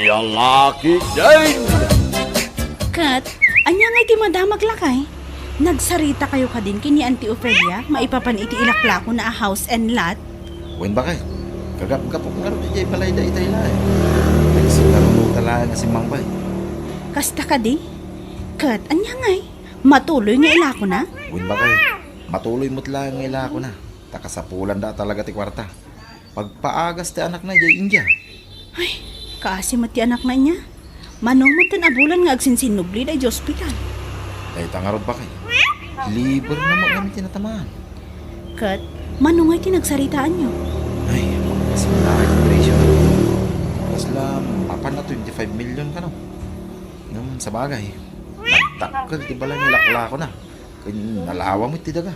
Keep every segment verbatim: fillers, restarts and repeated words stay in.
Lalaki din! Ket, ania nga iti madamag, lakay? Nagsaritakayo kadin ken ni Auntie Ofelia maipapan iti ilaklakona a house and lot? Wen, bakay. Kagapgapok ngarud idiay balayda itay laeng. Nagsinarunota laeng a simmangbay. Kasta kadi? Ket, ania ngay? Matuloy nga ilakona? Wen, bakay. Matuloy met laeng nga ilakona. Ta kasapulanda talaga ti kuarta. Pagpaagas ti anakna idiay India. Ay, kaasi met ti anakna inya. Mano met ten a bulan nga agsinsinnubli da idiay ospital. Dayta ngarud, bakay. Liber na met ngamin ti natamaan. Ket, mano ngay ti nagsaritaanyo? Ay, makapasimna ti presyo na. Kasla mapan a twenty-five million kano. Ngem sabagay, nagdakkel ti balay nga ilaklakona. Ken nalawa met ti daga.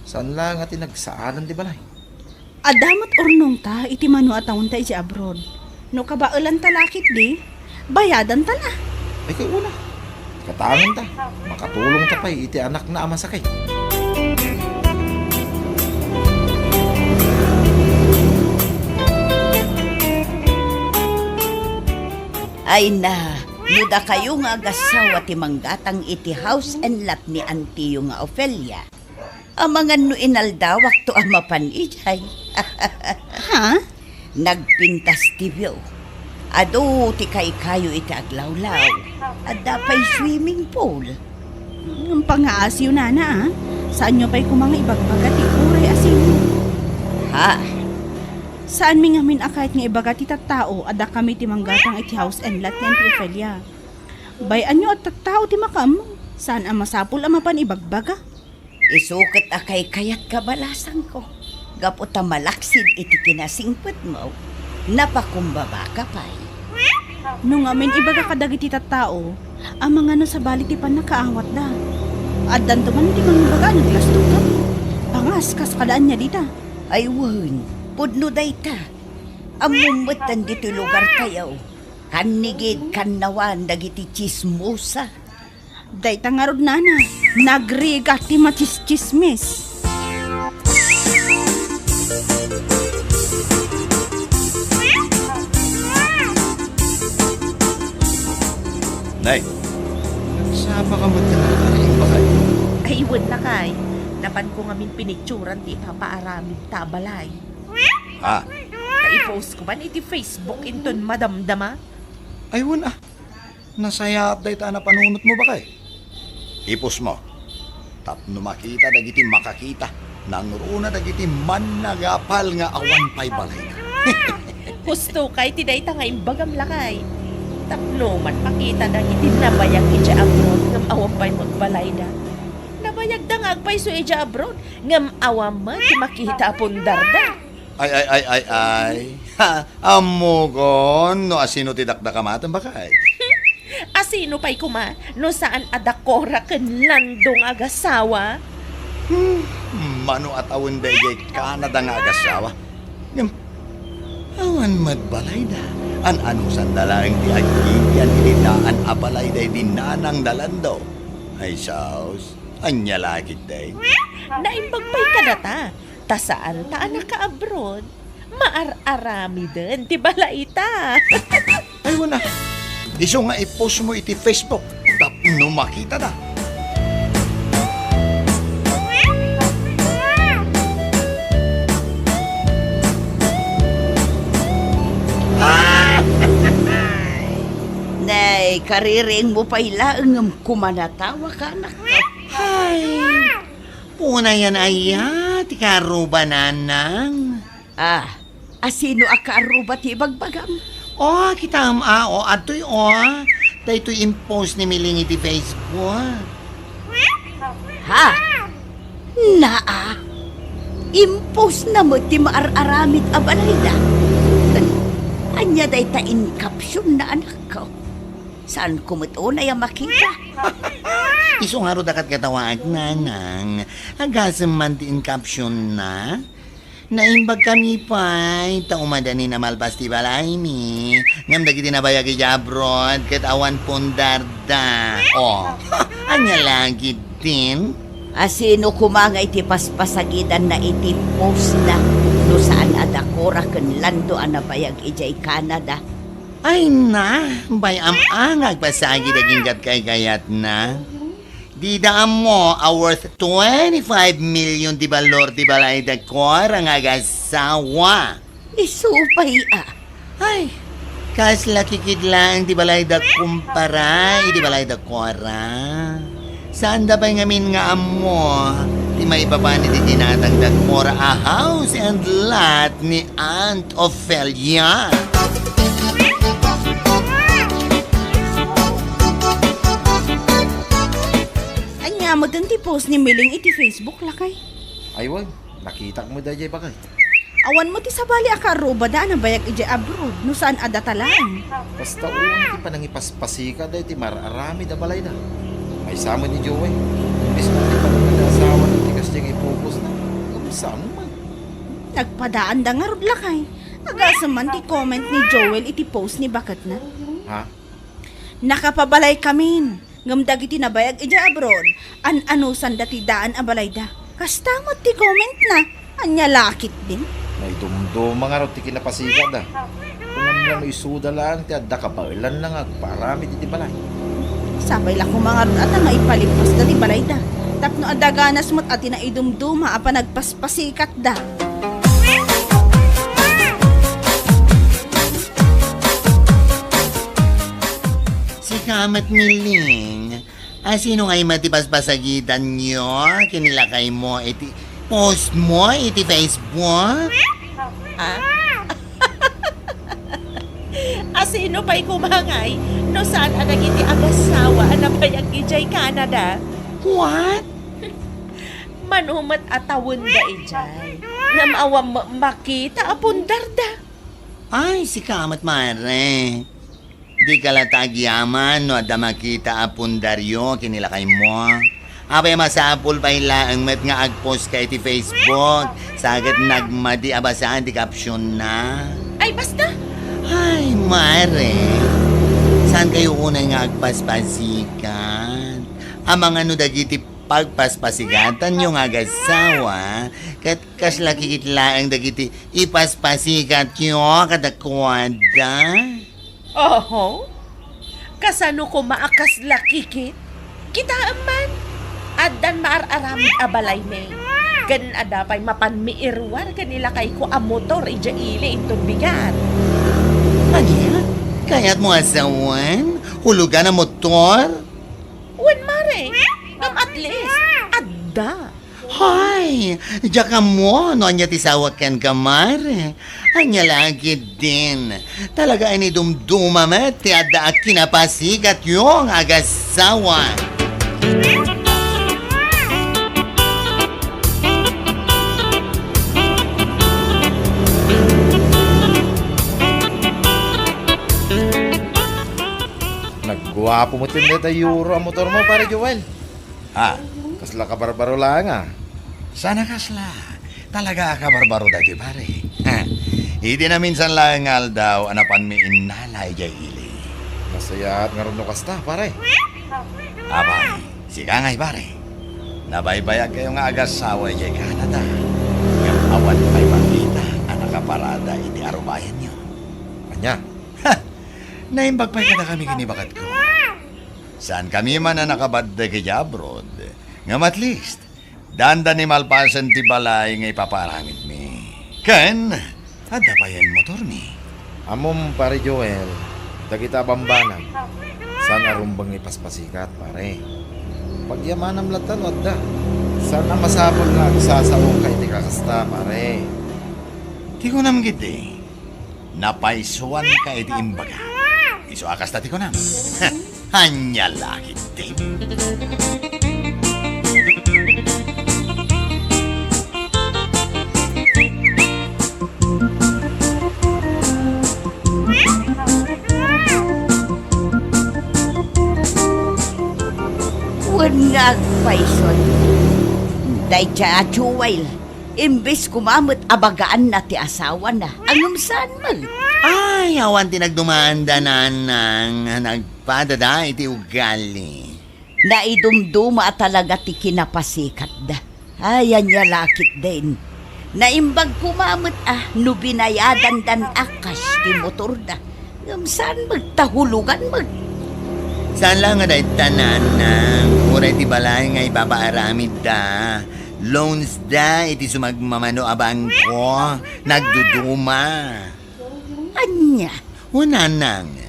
Saan la nga ti nagsaadan ti balay. Adda met urnongta iti mano a taonta idiay abroad. No kabaelanta la ketdi, bayadanta la. Ay, kay una. Katangenta, makatulongta pay iti anakna a masakit. Ay na, no dakayo nga agassawa ti manggatang iti house and lot ni antiyo nga Ofelia, amangan no inaldawakto a mapan idiay. Ha? Nagpintas ti view. Adu ti kaykayo iti aglawlaw. Adda pay swimming pool. Ngem pangaasiyo, nana, a? Saanyo pay koma nga ibagbaga ti uray a sino? Ha? Saanmi ngamin a kayat nga ibaga ti tattao a dakami ti manggatang iti house and lot ni Auntie Ofelia. Bay-anyo a tattao ti makaammo. Saan a masapul a mapan ibagbaga. Isu ket a kaykayat kabalasangko, gapu ta malaksid iti kinasingpetmo, napakumbabaka pay. No ngamin ibaga kadagiti tattao, amangan no sabali ti pannakaawatda. Addanto man ti mangibaga a naglastukkami. Pangas, kas kada ania dita. Ay wen, pudno dayta. Ammom met ditoy lugartayo. Kannigid, kannawan dagiti tsismosa. Dayta ngarud, nana, nagrigat ti matsistsismis. Nay, nagsapa ka met ken nakariing, bakay? Ay, wen, lakay. Napanko ngamin pinicturan ti ipapaaramidta a balay. Ha? Ta i-post ko man iti Facebook inton madamdama. Ay, wen, a. Nasayaat dayta a napanunotmo, bakay. I-post mo. Tapno makita dagiti makakita, nangruna dagiti mannagapal nga awan pay balayna. Husto kay ti dayta nga imbagam, lakay. Tapno man makita dagiti nabayag idiay abroad ngem awan pay met balayda. Nabayagda nga agpayso idiay abroad ngem awan met ti makita a pundarda. Ay, ay, ay, ay, ay. Ha, ammokon no asino ti dakdakamatem, bakay. Asino pay koma no saan a dakora ken Lando nga agasawa? Hmm, mano a tawen daydiay Canada nga agasawa? Ngem, awan met balayda. An-anusanda laeng ti aggigian iti daan a balayda idi nanangda Lando. Ay, sus, ania la ketdi? Naimbag pay kadata. Ta saanta a naka-abroad, maar-aramiden ti balayta. Ay, wen, a. Isu nga i-post mo iti Facebook tapno makitada. Nay, kaririingmo pay laeng ngem kumanatawa ka, anak. Ay, unayan aya ti kaarruba, nanang? Ah, asino a kaarruba ti ibagbagam? O, kitaem a, o, adtoy, o. Daytoy impost ni Miling iti Facebook. Ha? Naa, impost na met ti maar-aramid a balayda. Ania dayta in-caption na, anakko? Saanko met unay a makita. Isu ngarud a ket katawaek, nanang. Agasem man ti in-caption na. Naimbagkami pay, ta umadanin a malpas ti balaymi. Ngem dagiti nabayag idiay abroad, ket awan pundarda. O, ania la ketdin? Asino koma nga iti paspasagidanna iti postna no saan a dakora ken Lando a nabayag idiay Canada? Ay na, bay-am a nga agpasagid aginggat kaykayatna. Dida ammo a worth twenty-five million ti balor ti balayda, Cora, nga agasawa. Isu pay a. Ay, kasla kikit laeng ti balayda kumpara iti balayda, Cora. Saanda pay ngamin nga ammo ti maipapan iti dinatangda, Cora, a house and lot ni Aunt Ofelia. Ania met ti post ni Miling iti Facebook, lakay? Ay, wen, nakitak met daydiay baket. Awan met ti sabali a karrubada a nabayag idiay abroad no saan a data laeng. Basta, wen, ti panangipaspasika daytoy mar-aramid a balayda. Maysa met ni Joel. Imbes nga ti pagkadaasawan iti kasdiay nga ipupusna, ngem saan man. Nagpadaanda ngarud, lakay. Agasem man ti comment ni Joel iti post ni baketna. Ha? Nakapabalay kamin, ngem dagiti nabayag idiay abroad, an-anusanda ti daan a balayda. Kasta met ti commentna. Ania la ketdin? Naidumduma ngarud ti kinapasikatda. Kunam la no isuda laeng ti adda kabaelanna nga agpaaramid iti balay. Sapay la koma ngarud a ta maipalippasda ti balayda. Tapno adda ganas met a ti naidumduma a panagpaspasikatda. Sika met, Miling, asino ngay met ti paspasagitanyo ken ni lakaymo iti postmo iti Facebook? Ah? Asino pay koma ngay no saan a dagiti agasawa a nabayag idiay Canada? What? Mano met a tawenda idiay, ngem awan met makita a pundarda. Ay, sika met, mare. Dika la ta agyaman no adda makita a pundaryo ken ni lakaymo. Apay a masapul pay laeng met nga agpost ka iti Facebook, sa ket nagmadi a basaan ti captionna. Ay, basta! Ay, mare, saan kayo unay nga agpaspasikat? Amangan no dagiti pagpaspasigatanyo nga agasawa, ket kasla kikit laeng dagiti ipaspasikatyo kadakuada? Oho. Kasano koma a kasla kikit? Kitaem man, addan maar-aramid a balaymi. Ken adda pay mapanmi iruar ken ni lakayko a motor idiay ili inton bigat. Ania? Kayatmo a sawen? Hulugan a motor? Wen, mare. Ngem at least, adda. Hay, diak ammo no ania ti sawak kenka, mare. Ania la ketdin? Talaga a naidumduma met ti adda a kinapasikatyo nga agasawa. Nagguapo met dayta Euro a motormo, Pare Joel. Ha? Kasla kabarbaro laeng, a. Saan a kasla. Talaga a kabarbaro daytoy, pare. Ha? Iti naminsan laeng nga aldaw a napanmi innala idiay ili. Nasayaat ngarud no kasta, pare. Apay, sika ngay, pare. Nabaybayagkayo nga agasawa idiay Canada. Ngem awan pay makita a nakaparada iti arubayanyo. Ania? Ha! Naimbag pay kadakami ken ni baketko. Saankami man a nakabaddek idiay abroad. Ngem at least, dandani malpasen ti balay nga ipapaaramidmi. Ken, adda payen motormi. Ammom, Pare Joel, dagita a bambanag, saan a rumbeng nga ipaspasikat, pare. Pagyamanam latta no adda. Saan a masapul nga agsasaoka iti kakasta, pare. Ti kunam ketdi, napaysuanka iti imbaga. Isu a kasta ti kunam. Ania la ketdi? Wen nga agpaysuan. Dayta a Joel. Imbes koma met a bagaanna ti asawana, ngem saan met. Ay, awan ti nagdumaanda, nanang, nagpadada iti ugali. Naidumduma a talaga ti kinapasikatda. Ay, ania la ketdin. Naimbag koma met a no binayadandan a cash ti motorda. Ngem saan met ta hulogan met? Saan la nga dayta, Nanang. Uray ti balay nga ipapaaramidda. Loans da iti sumagmamano a bangko. Nagduduma. Ania? O, Nanang.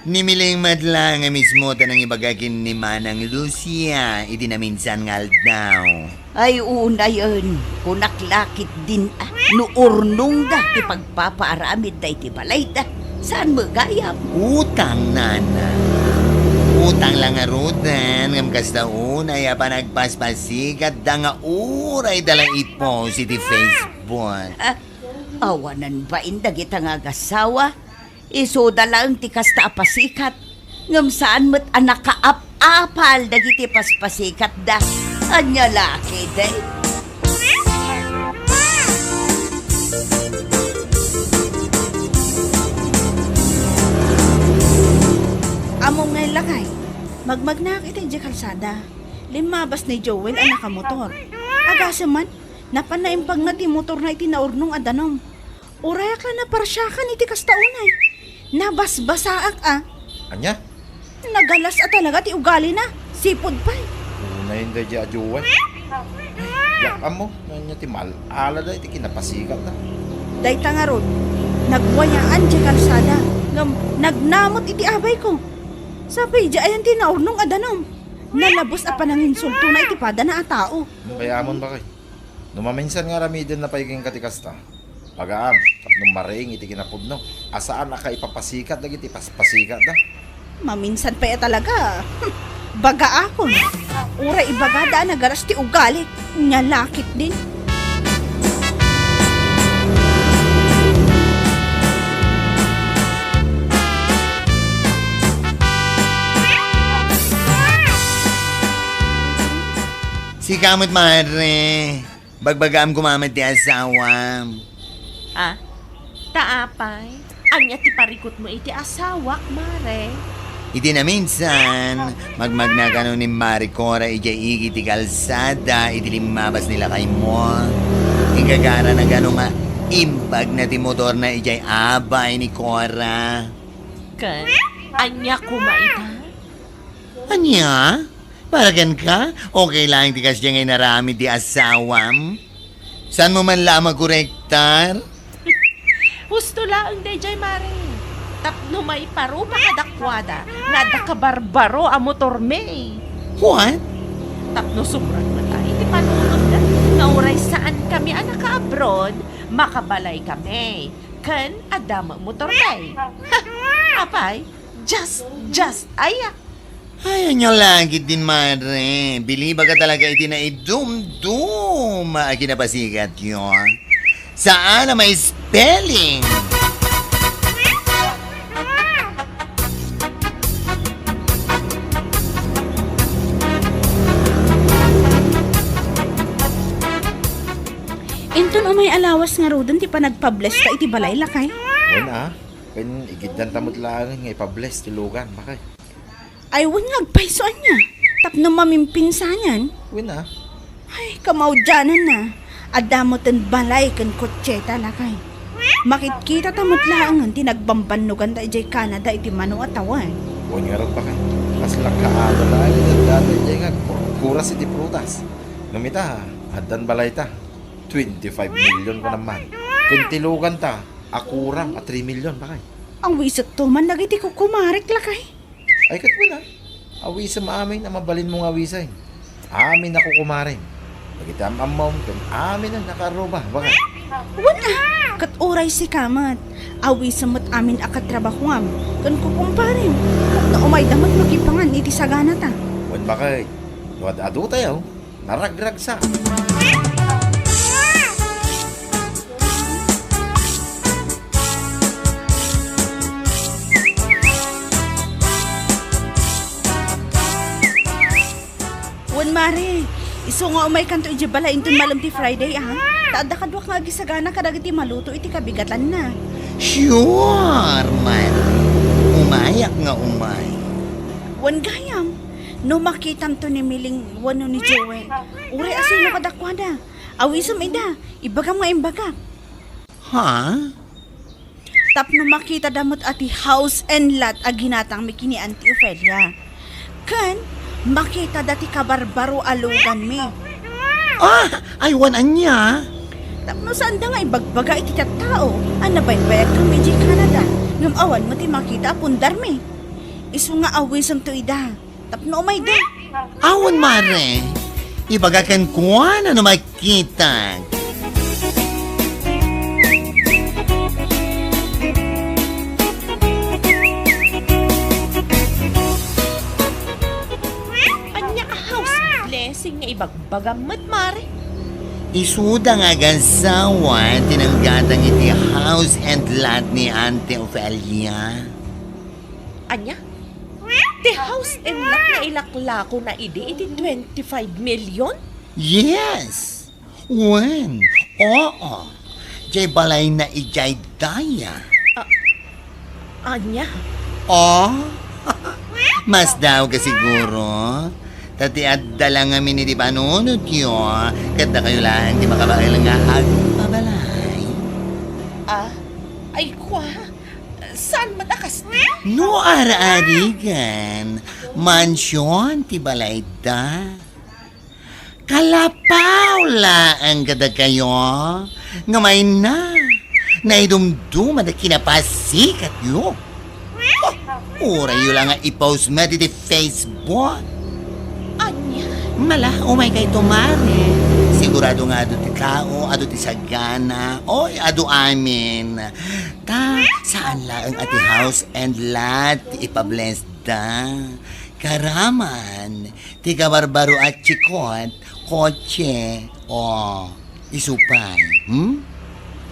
Ni Miling met la nga mismo ta nangibaga ken ni Manang Lucia iti naminsan nga aldaw. Ay, unayen, kunak la ketdin a, no urnongda ti pagpapaaramidda iti balayda, saan met gayam? Utang, Nanang. Utang la ngaruden, ngem kasta unay a panagpaspasikatda nga uray da la i-post iti Facebook. Ah, awanen bain dagita nga agasawa. Isuda laeng ti kasta a pasikat, ngem saan met a nakaap-apal dagiti paspasikatda. Ania la ketdi? Ammom ngay, lakay, magmagnaak iti idiay kalsada. Limmabas ni Joel a nakamotor. Agasem man, napan naimbagna ti motorna iti naurnong a danum. Urayak la naparsiakan iti kasta unay. Nabasbasaak a. Ania? Nagalas a talaga ti ugalina. Sipud pay. Unayen daydiay a Joel. Yak ammo, no ania ti mal-alada iti kinapasikatda. Dayta ngarud, nagwayaan diay kalsada. Ngem, nagnamot iti abayko. Sapay idiay ayan ti naurnong a danum. Nalabes a pananginsultona iti padana a tao. Kayamon, bakay. No maminsan nga aramidenna pay kenka ti kasta, bagaam tapno mariing iti kinapudno a saan a kaipapasikat dagiti paspasikatda. Maminsan pay a talaga. Hmm, bagaakon. Uray ibagada a nagalas ti ugalik, nia la ketdin. Sika met, mare. Bagbagaam koma met ti asawam. Ah? Ta apay? Ania ti parikutmo iti asawak, mare? Iti naminsan, magmagna kano ni Mare Cora idiay igi ti kalsada iti limmabas ni lakaymo. Ingagarana kano nga imbagna ti motorna idiay abay ni Cora. Ken, ania koma ita? Ania? Para kenka, okay laeng ti kasdiay nga inaramid ti asawam? Saanmo man la a makorektar? Husto laeng daydiay, mare. Tapno maiparuba kadakuada nga adda kabarbaro a motormi. What? Tapno sumrek met iti panunotda nga uray saankami a naka-abroad, makabalaykami. Ken adda met motormi. Apay? Just, just, aya. Ay, ania la ketdin, mare. Bilibaka talaga iti naidumduma a kinapasigatyo. Saan a ma-spelling? Inton umay a lawas ngaruden ti panagpablesta iti balay, lakay? Wen a, ken igiddanta met laengen nga ipables ti lugan, bakay. Ay, wen nga agpayso ania? Tapno mamimpinsanan? Wen a. Ay, kamaudiananna. Adda metten balay ken kotseta, lakay. Makitkitata met laengen ti nagbambannoganda idiay Canada iti mano a tawen. Wen ngarud, bakay. Kasla kaada laeng ti addada idiay nga agkurkuras iti prutas. Ngem ita, addan balayta. Twenty-five million kunam man. Ken ti luganta, a kuram a three million, bakay. Awisetto man dagiti kukumarek, lakay. Ay, ket wen a, awisem amin a mabalinmo nga awisaen. Amin a kukumarem. Dagiti am-ammom ken amin a nakaarruba, bakay. Wen a, ket uray sika met, awisem met amin a katrabahuam ken kukumparem. Tapno umayda met makipangan iti saganata. Wen, bakay. No ad-adutayo, naragragsak. Wen, mare, isu nga umaykanto idiay balay inton malem ti Friday, a? Ta adda kaduak nga agisagana kadagiti maluto iti kabigatanna. Sure, mare. Umayak nga umay. Wen gayam, no makitamto ni Miling wenno ni Joel, uray asino kadakuada. Awisem ida, ibagam nga imbagak. Ha? Tapno makitada met a ti house and lot a ginatangmi ken ni Auntie Ofelia. Ken makitada ti kabarbaro a luganmi. Ah, aywan ania? Tapno saanda nga ibagbaga iti tattao a nabaybayagkami idiay Canada, ngem awan met ti makita a pundarmi. Isu nga awisemto ida. Tapno umayda. Awan, mare. Ibaga kenkuana no makitak. Ania a house blessing nga ibagbagam met, mare? Isuda nga agassawa ti nanggatang iti house and lot ni Auntie Ofelia. Ania? Ti house and lot nga ilaklakona idi iti twenty-five million? Yes. Wen, oo. Diay balayna idiay daya. Ah, ania? Oh? Masdaawka siguro. Ta ti adda la ngamin iti panunotyo, ket dakayo laeng ti makabael nga agpabalay. Ah, ay kua. Saan met a kasta? No ar-arigan, mansion ti balayda. Kalapaw laeng kadakayo nga mayna, naidumduma ti kinapasikatyo. Oh, urayyo la nga i-post met iti Facebook. Ania? Mala, umaykayto, mare. Sigurado nga adu ti tao, adu ti sagana, oy, adu amin. Ta, saan laeng a ti house and lot ti ipablessda. Karaman, ti kabarbaro a tsikot, kotse, o, isu pay, hmm?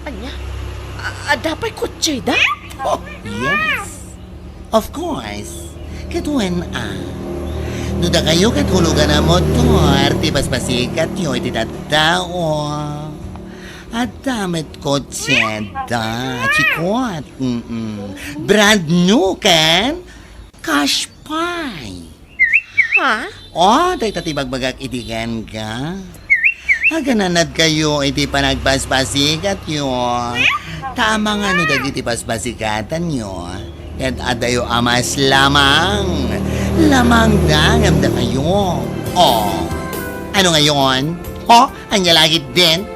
Ania? A-, adda pay kotseda? Oh, yes. Of course. Ket wen a. No dakayo ket hulugan a motor ti paspasikatyo iti tattao. Adda met kotseda, tsikot. Mm-mm. Brand new ken cash pay. Ha? Oh, dayta ti bagbagak idi kenka. Agananadkayo iti panagpaspasikatyo. Ta amangan no dagiti paspasikatanyo, ket adayo a mas lamang. Lamangda ngem dakayo. Oh, ano ngayon? Oh, ania la ketdin?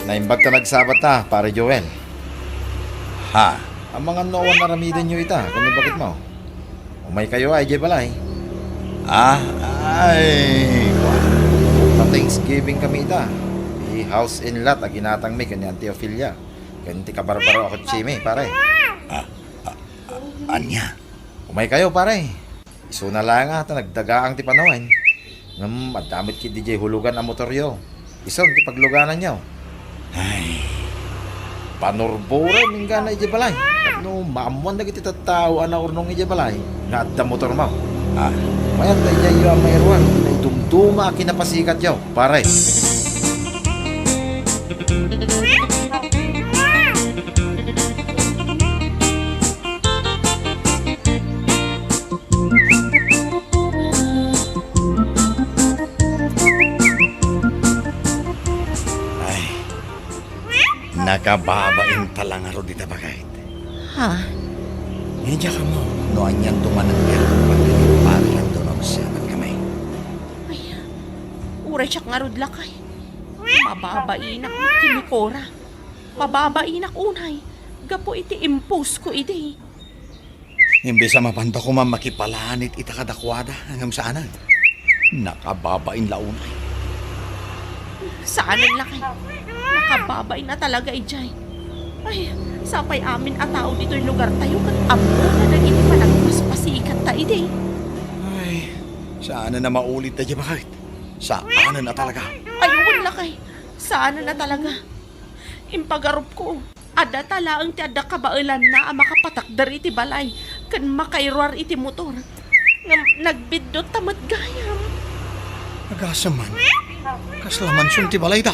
Naimbag ta nagsabata, Pare Joel. Ha? Amangan no awan aramidenyo ita, ken ni baketmo. Umaykayo a idiay balay. Ah, ay, kua. Pa-Thanksgiving kami ita. Ti house and lot a ginatangmi ken ni Auntie Ofelia. Ken ti kabarbaro a kotsemi, pare. Ah, ah, ah, ania? Umaykayo, pare. Isuna laeng a ta nagdagaang ti panawen. Ngem adda met ketdi diay hulugan a motoryo. Isun ti paglugananyo. Ay. Panurboram inggana idiay balay. Tapno maammoan dagiti tattao a naurnong idiay balay nga adda motormo. Ah. Mayat daydiayyo a mairuar ti naidumduma a kinapasikatyo, pare. Ay, nakababain ta la ngarud ita, baket. Ha? Diak ammo no anianto manen ti pare lanto no agsepat kami. Ay, uray siak ngarud lakay. Mababainak met ken ni Cora. Mababainak unay gapu iti impose ko idi. Imbes a mapanda koma makipalanit ita kadakuada, ngem saanen. Nakababain la unay. Saanen lakay. Nakababain a talaga idiay. Ay, sapay amin a tao ditoy lugartayo ket ammona dagiti panagpaspasikatta idi. Ay, saanen a maulit daydiay, baket. Saanen a talaga. Ay, wen lakay. Saanen a talaga. Impagarupko. Adda ta laeng ti adda kabaelanna a makapatakder iti balay ken makairuar iti motor. Ngem nagbiddut ta met gayam. Agasem man. Kasla mansion ti balayda.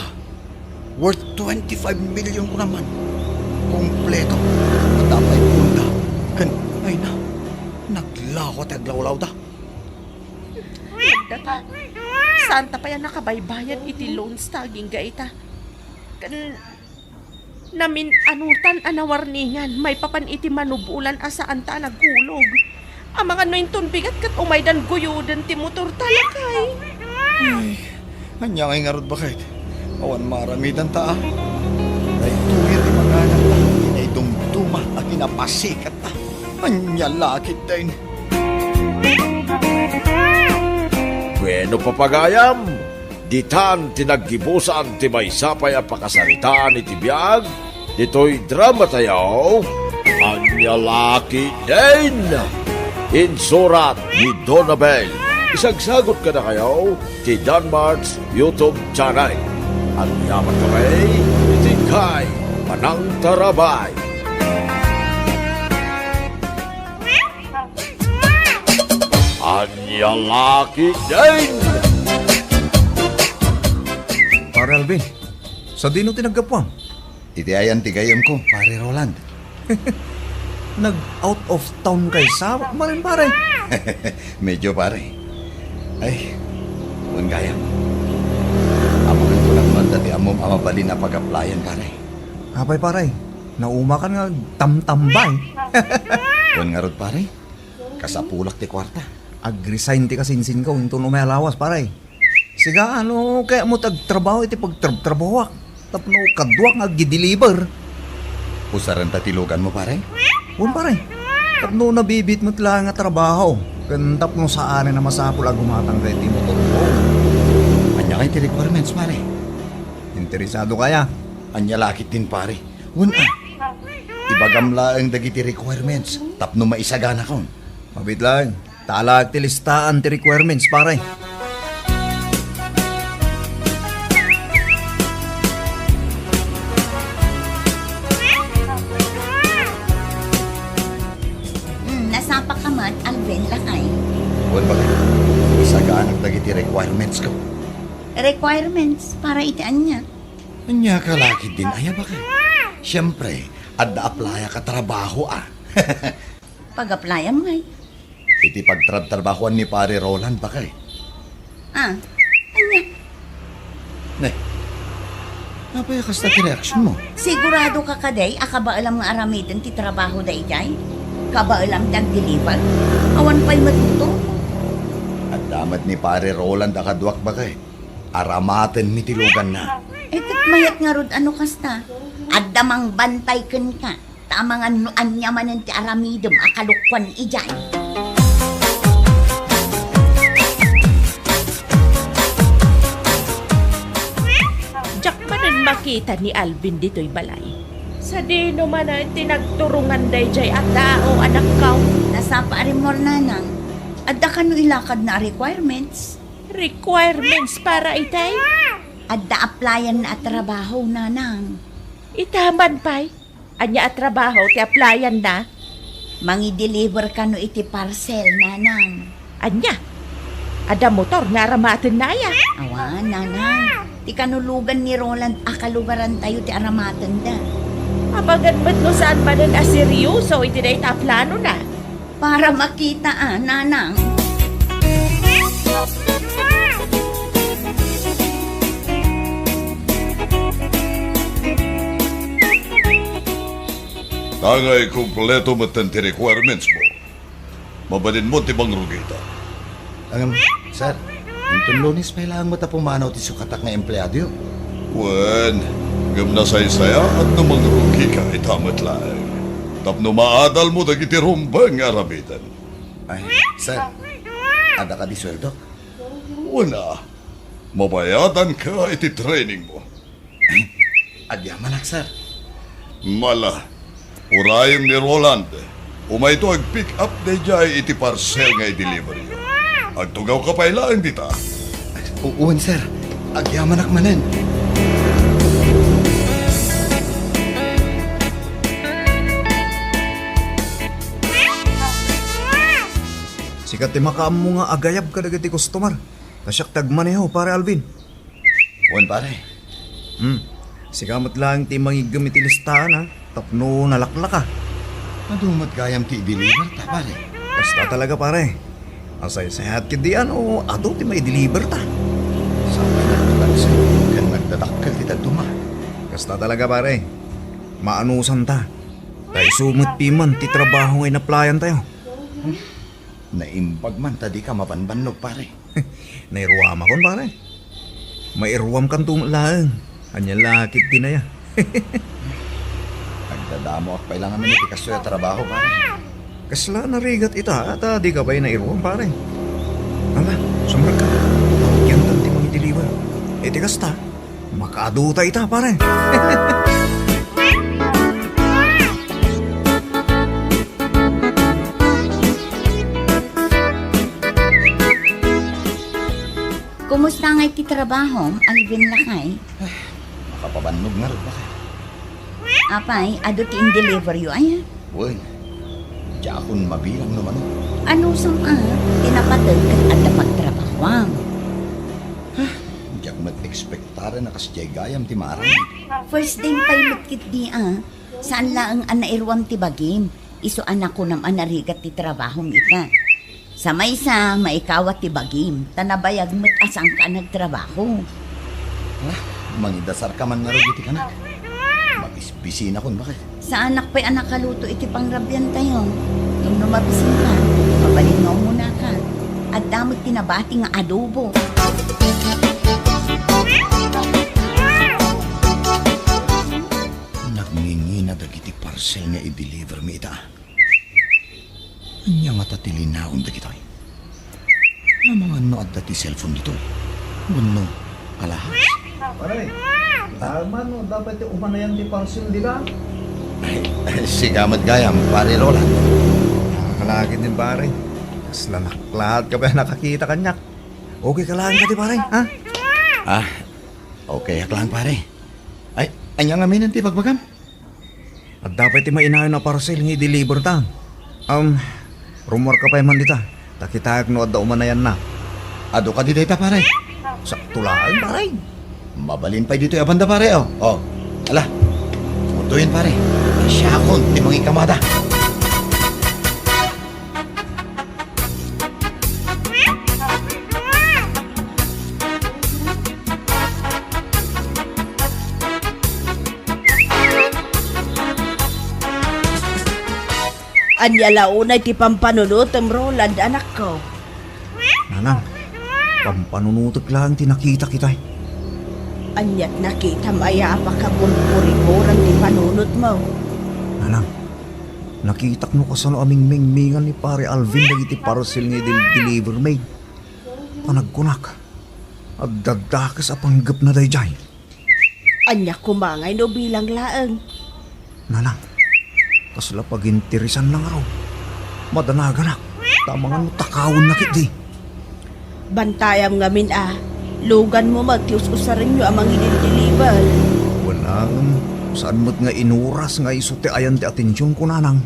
Worth twenty-five million kunam man. Kompleto. Adda pay punda. Ken, ay na, naglawa ti aglawlawda. Data, saanta pay a nakabaybayad iti loans ta agingga ita. Ken namin-anutan a nawarningan maipapan iti manubolan a saanta a nagkulog. Amangan no inton bigat ket umaydan guyoden ti motor ta, lakay. Ay, ania ngay ngarud, baket? Awan maaramidanta, a. Daytoy ti maganat, inaidumduma a kinapasikat. Ania la ketdin? Bueno, papagayam, ditan ti naggibusan ti maysa pay a pakasaritaan iti biag ditoy dramatayo. Ania la ketdin? Insurat ni Donabel. Isagsagot kadakayo ti Danmart's YouTube channel. Agyaman kami iti kay panangtarabay. Ania la ketdin? Pare Alvin, sadino ti naggapuam? Iti ayan ti gayyemko, Pare Roland. Nag-out of town kay sa, maren, pare? Medyo, pare. Ay, wen gayam. Amangan ko lang man dati ammom a mabalin a pag-applyan, pare. Apay, pare? Naumakan nga agtamtambay. Wen ngarud, pare? Kasapulak ti kuarta. Ag-resign ti kasinsinko inton umay a lawas, pare. Siga, no kayatmo ti agtrabaho iti pagtrabtrabahoak tapno kaduak nga agdi-deliver. Usarenta ti luganmo, pare? Wen, pare. Tapno nabibiit met laeng a trabaho ken tapno saanen a masapul a gumatang daytoy motorko. Ania ngay ti requirements, pare? Interesado kaya? Ania la ketdin, pare? Wen a, ibagam laeng dagiti requirements tapno maisaganakon. Mabiit laeng. Talaek ti listaan ti requirements, pare. Hmm, nasapaka met, Alvin, lakay. Wen, baket? Isaganak dagiti requirements ko. Requirements? Para iti ania? Ania ka la ketdin aya, baket? Siempre, adda applyak a trabaho, a. Pag-applyam ngay? Iti pagtrabtrabahoan ni Pare Roland, baket. Ah, ania? Ne, apay a kasta ti reaksionmo? Sigurado ka kadi a kabaelam nga aramiden ti trabaho daydiay? Kabaelam ti agdeliver? Awan pay matuto? Adda met ni Pare Roland a kaduak, baket. Aramatenmi ti luganna. Eh, ket mayat ngarud a no kasta. Adda mangbantay kenka. Ta amangan no ania manen ti aramidem a kalokuan idiay. Diak manen makita ni Alvin ditoy balay. Sadino manen ti nagturongan daydiay a tao, anakko? Nasapa a rimmuar, nanang. Adda kano ilakadna a requirements? Requirements para itay? Adda applyanna a trabaho, nanang. Ita man pay? Ania a trabaho ti applyanna? Mangi-deliver kano iti parcel, nanang. Ania? Adda motor nga aramatenna aya? Awan, nanang. Ti kano lugan ni Roland a kalugarantayo ti aramatenda. Amangan met no saan manen a seryoso iti dayta a planona. Para makita a, nanang. Tangay kompleto metten ti requirements mo. Mabalinmo ti mangrugita. Ngem, sir, inton Lunes pay laeng met a pumanaw ti sukatak nga empleadoyo. Wen, ngem nasaysayaat no mangrugika ita met laeng. Tapno maadalmo dagiti rumbeng nga aramiden. Ay, sir, adda kadi sueldok? Wen a, mabayadanka iti training mo. Agyamanak, sir. Mala, urayem ni Roland. Umayto ag-pick up daydiay iti parcel nga i-deliveryo. Agtugawka pay laeng dita. U-, wen, sir. Agyamanak manen. Sika ti makaammo nga agayab kadagiti customer. Ta siak ti agmaneho, Pare Alvin. Wen, pare. Hmm. Sika met laeng ti mangiggem iti listaan, a, tapno nalaklaka. Adu met gayam ti i-deliver ta, pare. Kasta talaga, pare. Asaysayaat ketdi a no adu ti maideliver ta. Sapay nagtaksi ken nagdadakkel ti dadduma. Kasta talaga, pare. Maanusan ta. Ta isu met piman ti trabaho nga inaplayan tayo. Naimbag man ta dika mabanbannog, pare. Nairuamakon, pare. Mairuamkanto met laeng. Ania la ketdin aya? Agdadamoak pay la ngamin iti kastoy a trabaho, pare. Kasla narigat ita, ta dika pay nairuam, pare. Ala, sumrekka. Rugiantan ti mangideliver. Iti kasta, makaadu ta ita, pare. Kumusta ngay ti trabahom, Alvin lakay? Makapabannog ngarud, lakay. Apay, adu ti indeliveryo aya? Wen, diakon mabilang no mano. Anusam a, ti napateg ket adda pagtrabahoam. Diak met ekspektaren a kasdiay gayam ti maaramid. First time pay met ketdi a, saan laeng a nairuam ti bagim, isu a nakunam a narigat ti trabahom ita. Sa maysa, maikawat ti bagim, ta nabayag met a saanka a nagtrabaho. Ah, mangidasarka man ngarud iti kanak. Mabisbisinakon, baket. Saanak pay a nakaluto iti pangrabiantayo. Ngem no mabisinka, mabalin nga umunaka. Adda met ti nabati nga adobo. Nagngingina dagiti parcel nga i-deliver mi ita. Ania ngata ti linaon dagitoy? Amangan no adda ti cellphone ditoy. Wenno alahas? Pare, saan man no adda pay ti umanayan ti parcel dita? Ay, sika met gayam, Pare Roland. Nakakalagid din, pare. Kasla naklaat ka ba nakakita kaniak? Okay ka laeng kadi, pare, ha? Ah, okay ak laeng, pare. Ay, ania ngamin ti bagbagam? Adda pay ti mainayon a parcel nga i-deliver ta. Um, rumuarka pay man dita. Ta kitaek no adda umanayanna. Adu kadi dayta, pare? Sakto laeng, pare. Mabalin pay ditoy a banda, pare, oh. Oh. Ala. Mutuyen, pare. Siakon ti mangikamada. Ania la unay ti pampanunotem, Roland, anakko? Nanang, pampanunotek laeng ti nakitak itay. Aniat nakitam aya a pakaburburiguran ti panunotmo? Nanang, nakitak no kasano a mingmingmingan ni Pare Alvin dagiti parcel nga idel-, deliver maid. Panagkunak, adda dakes a panggepna daydiay. Ania koma ngay no bilang laeng? Nanang, kasla paginteresanna ngarud. Madanaganak, ta amangan no takawenna ketdi. Bantayam ngamin a, luganmo met ti us-usarenyo a mangidildiliber. Wen, ngem saan met nga inuras nga isu ti ayan ti atensionko, nanang.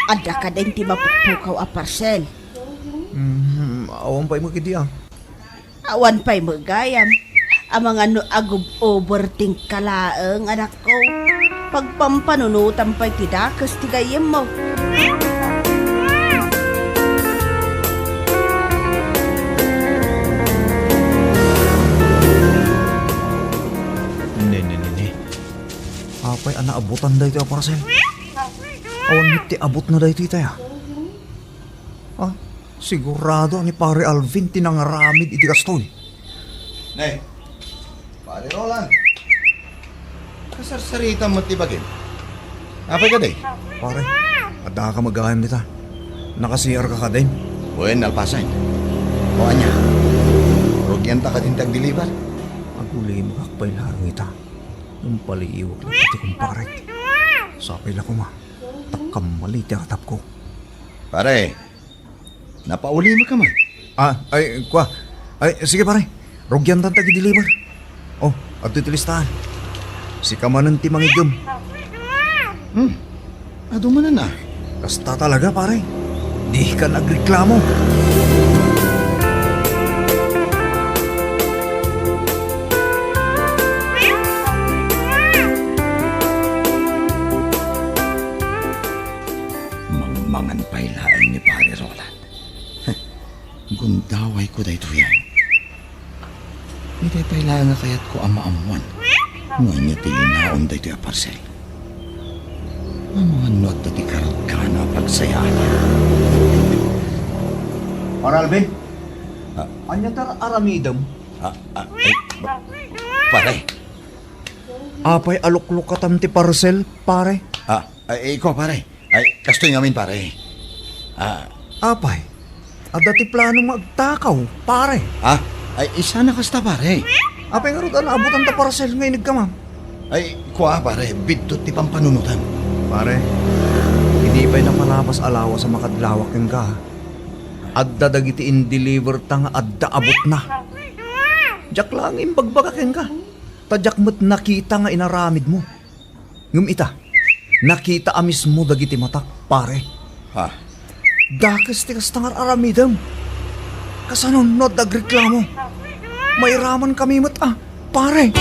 Adda kadin ti mapukpukaw a parcel? Hmm, awan pay met ketdi a. Awan pay met gayam. Amangan no agub-overthink ka laeng, anakko. Pagpampanunotam pay ti dakes ti gayyemmo. Ne, ne, ne, ne. Apay a naabutan daytoy a parcel? Awan met ti abutna daytoy itay a. Ah, sigurado a ni Pare Alvin ti nangaramid iti kastoy. Ne, Pare Roland, kasarsaritam met ti bagim. Apay kadi? Pare, addaka met gayam dita. Naka-C R ka kadin? Wen, nalpasen. O ania? Rugianta kadin ti agdeliver? Agulimekak pay laeng ita. Impaliiwek la ti kumparek. Sapay la koma. Ta kammali ti aratapko. Pare, napaulimekka man? Ah, ay, kua. Ay, sige, pare. Rugiantan ta agi-deliver. Oh, adtoy ti listaan. Sika manen ti mangiggem. Hmm. Adu manen a. Kasta talaga, pare. Dika nagreklamo. Mangmangan pay laeng ni Pare Roland. Itay pay laeng a kayatko a maammuan no ania ti linaon daytoy a parcel. Amangan no adda ti kargana a pagsayaat. Pare Alvin? Ah. Ania ti ar-aramidem? Ah, ah, eh, pa-, pare. Apay a luklukatan ti parcel, pare? Ah, ay, ikaw, pare. Ay, kastoy ngamin, pare. Ah. Apay, adda ti plano nga agtakaw, pare? Ah, ay, saan a kasta, pare. Apay ngarud a naabutan ta parcel nga inigkamam? Ay, kua, pare, biddut ti pampanunotam. Pare, idi pay napalabas a lawas a makadlawak kenka, adda dagiti in-deliver ta nga adda abutna. Diak laeng imbagbaga kenka, ta diak met nakita nga inaramidmo. Ngem ita, nakita a mismo dagiti matak, pare. Ha? Dakes ti kasta nga ar-aramidem. Kasano no adda agreklamo? Mairaman kami met a, pare.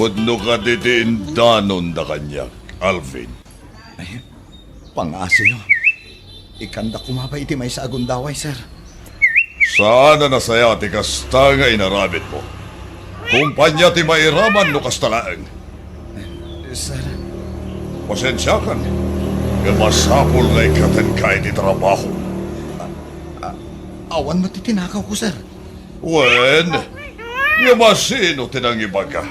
Pudno kadi ti indanonda kaniak, Alvin? Ay, pangngaasim. Ikkanda koma pay iti maysa a gundaway, sir. Saan a nasayaat ti kasta nga inaramidmo. Kompania ti mairaman no kasta laeng. Sir. Pasensiakan, ngem masapul nga ikkatenka iti trabaho. A-, a-, awan met ti tinakawko, sir. Wen, ngem asino ti nangibaga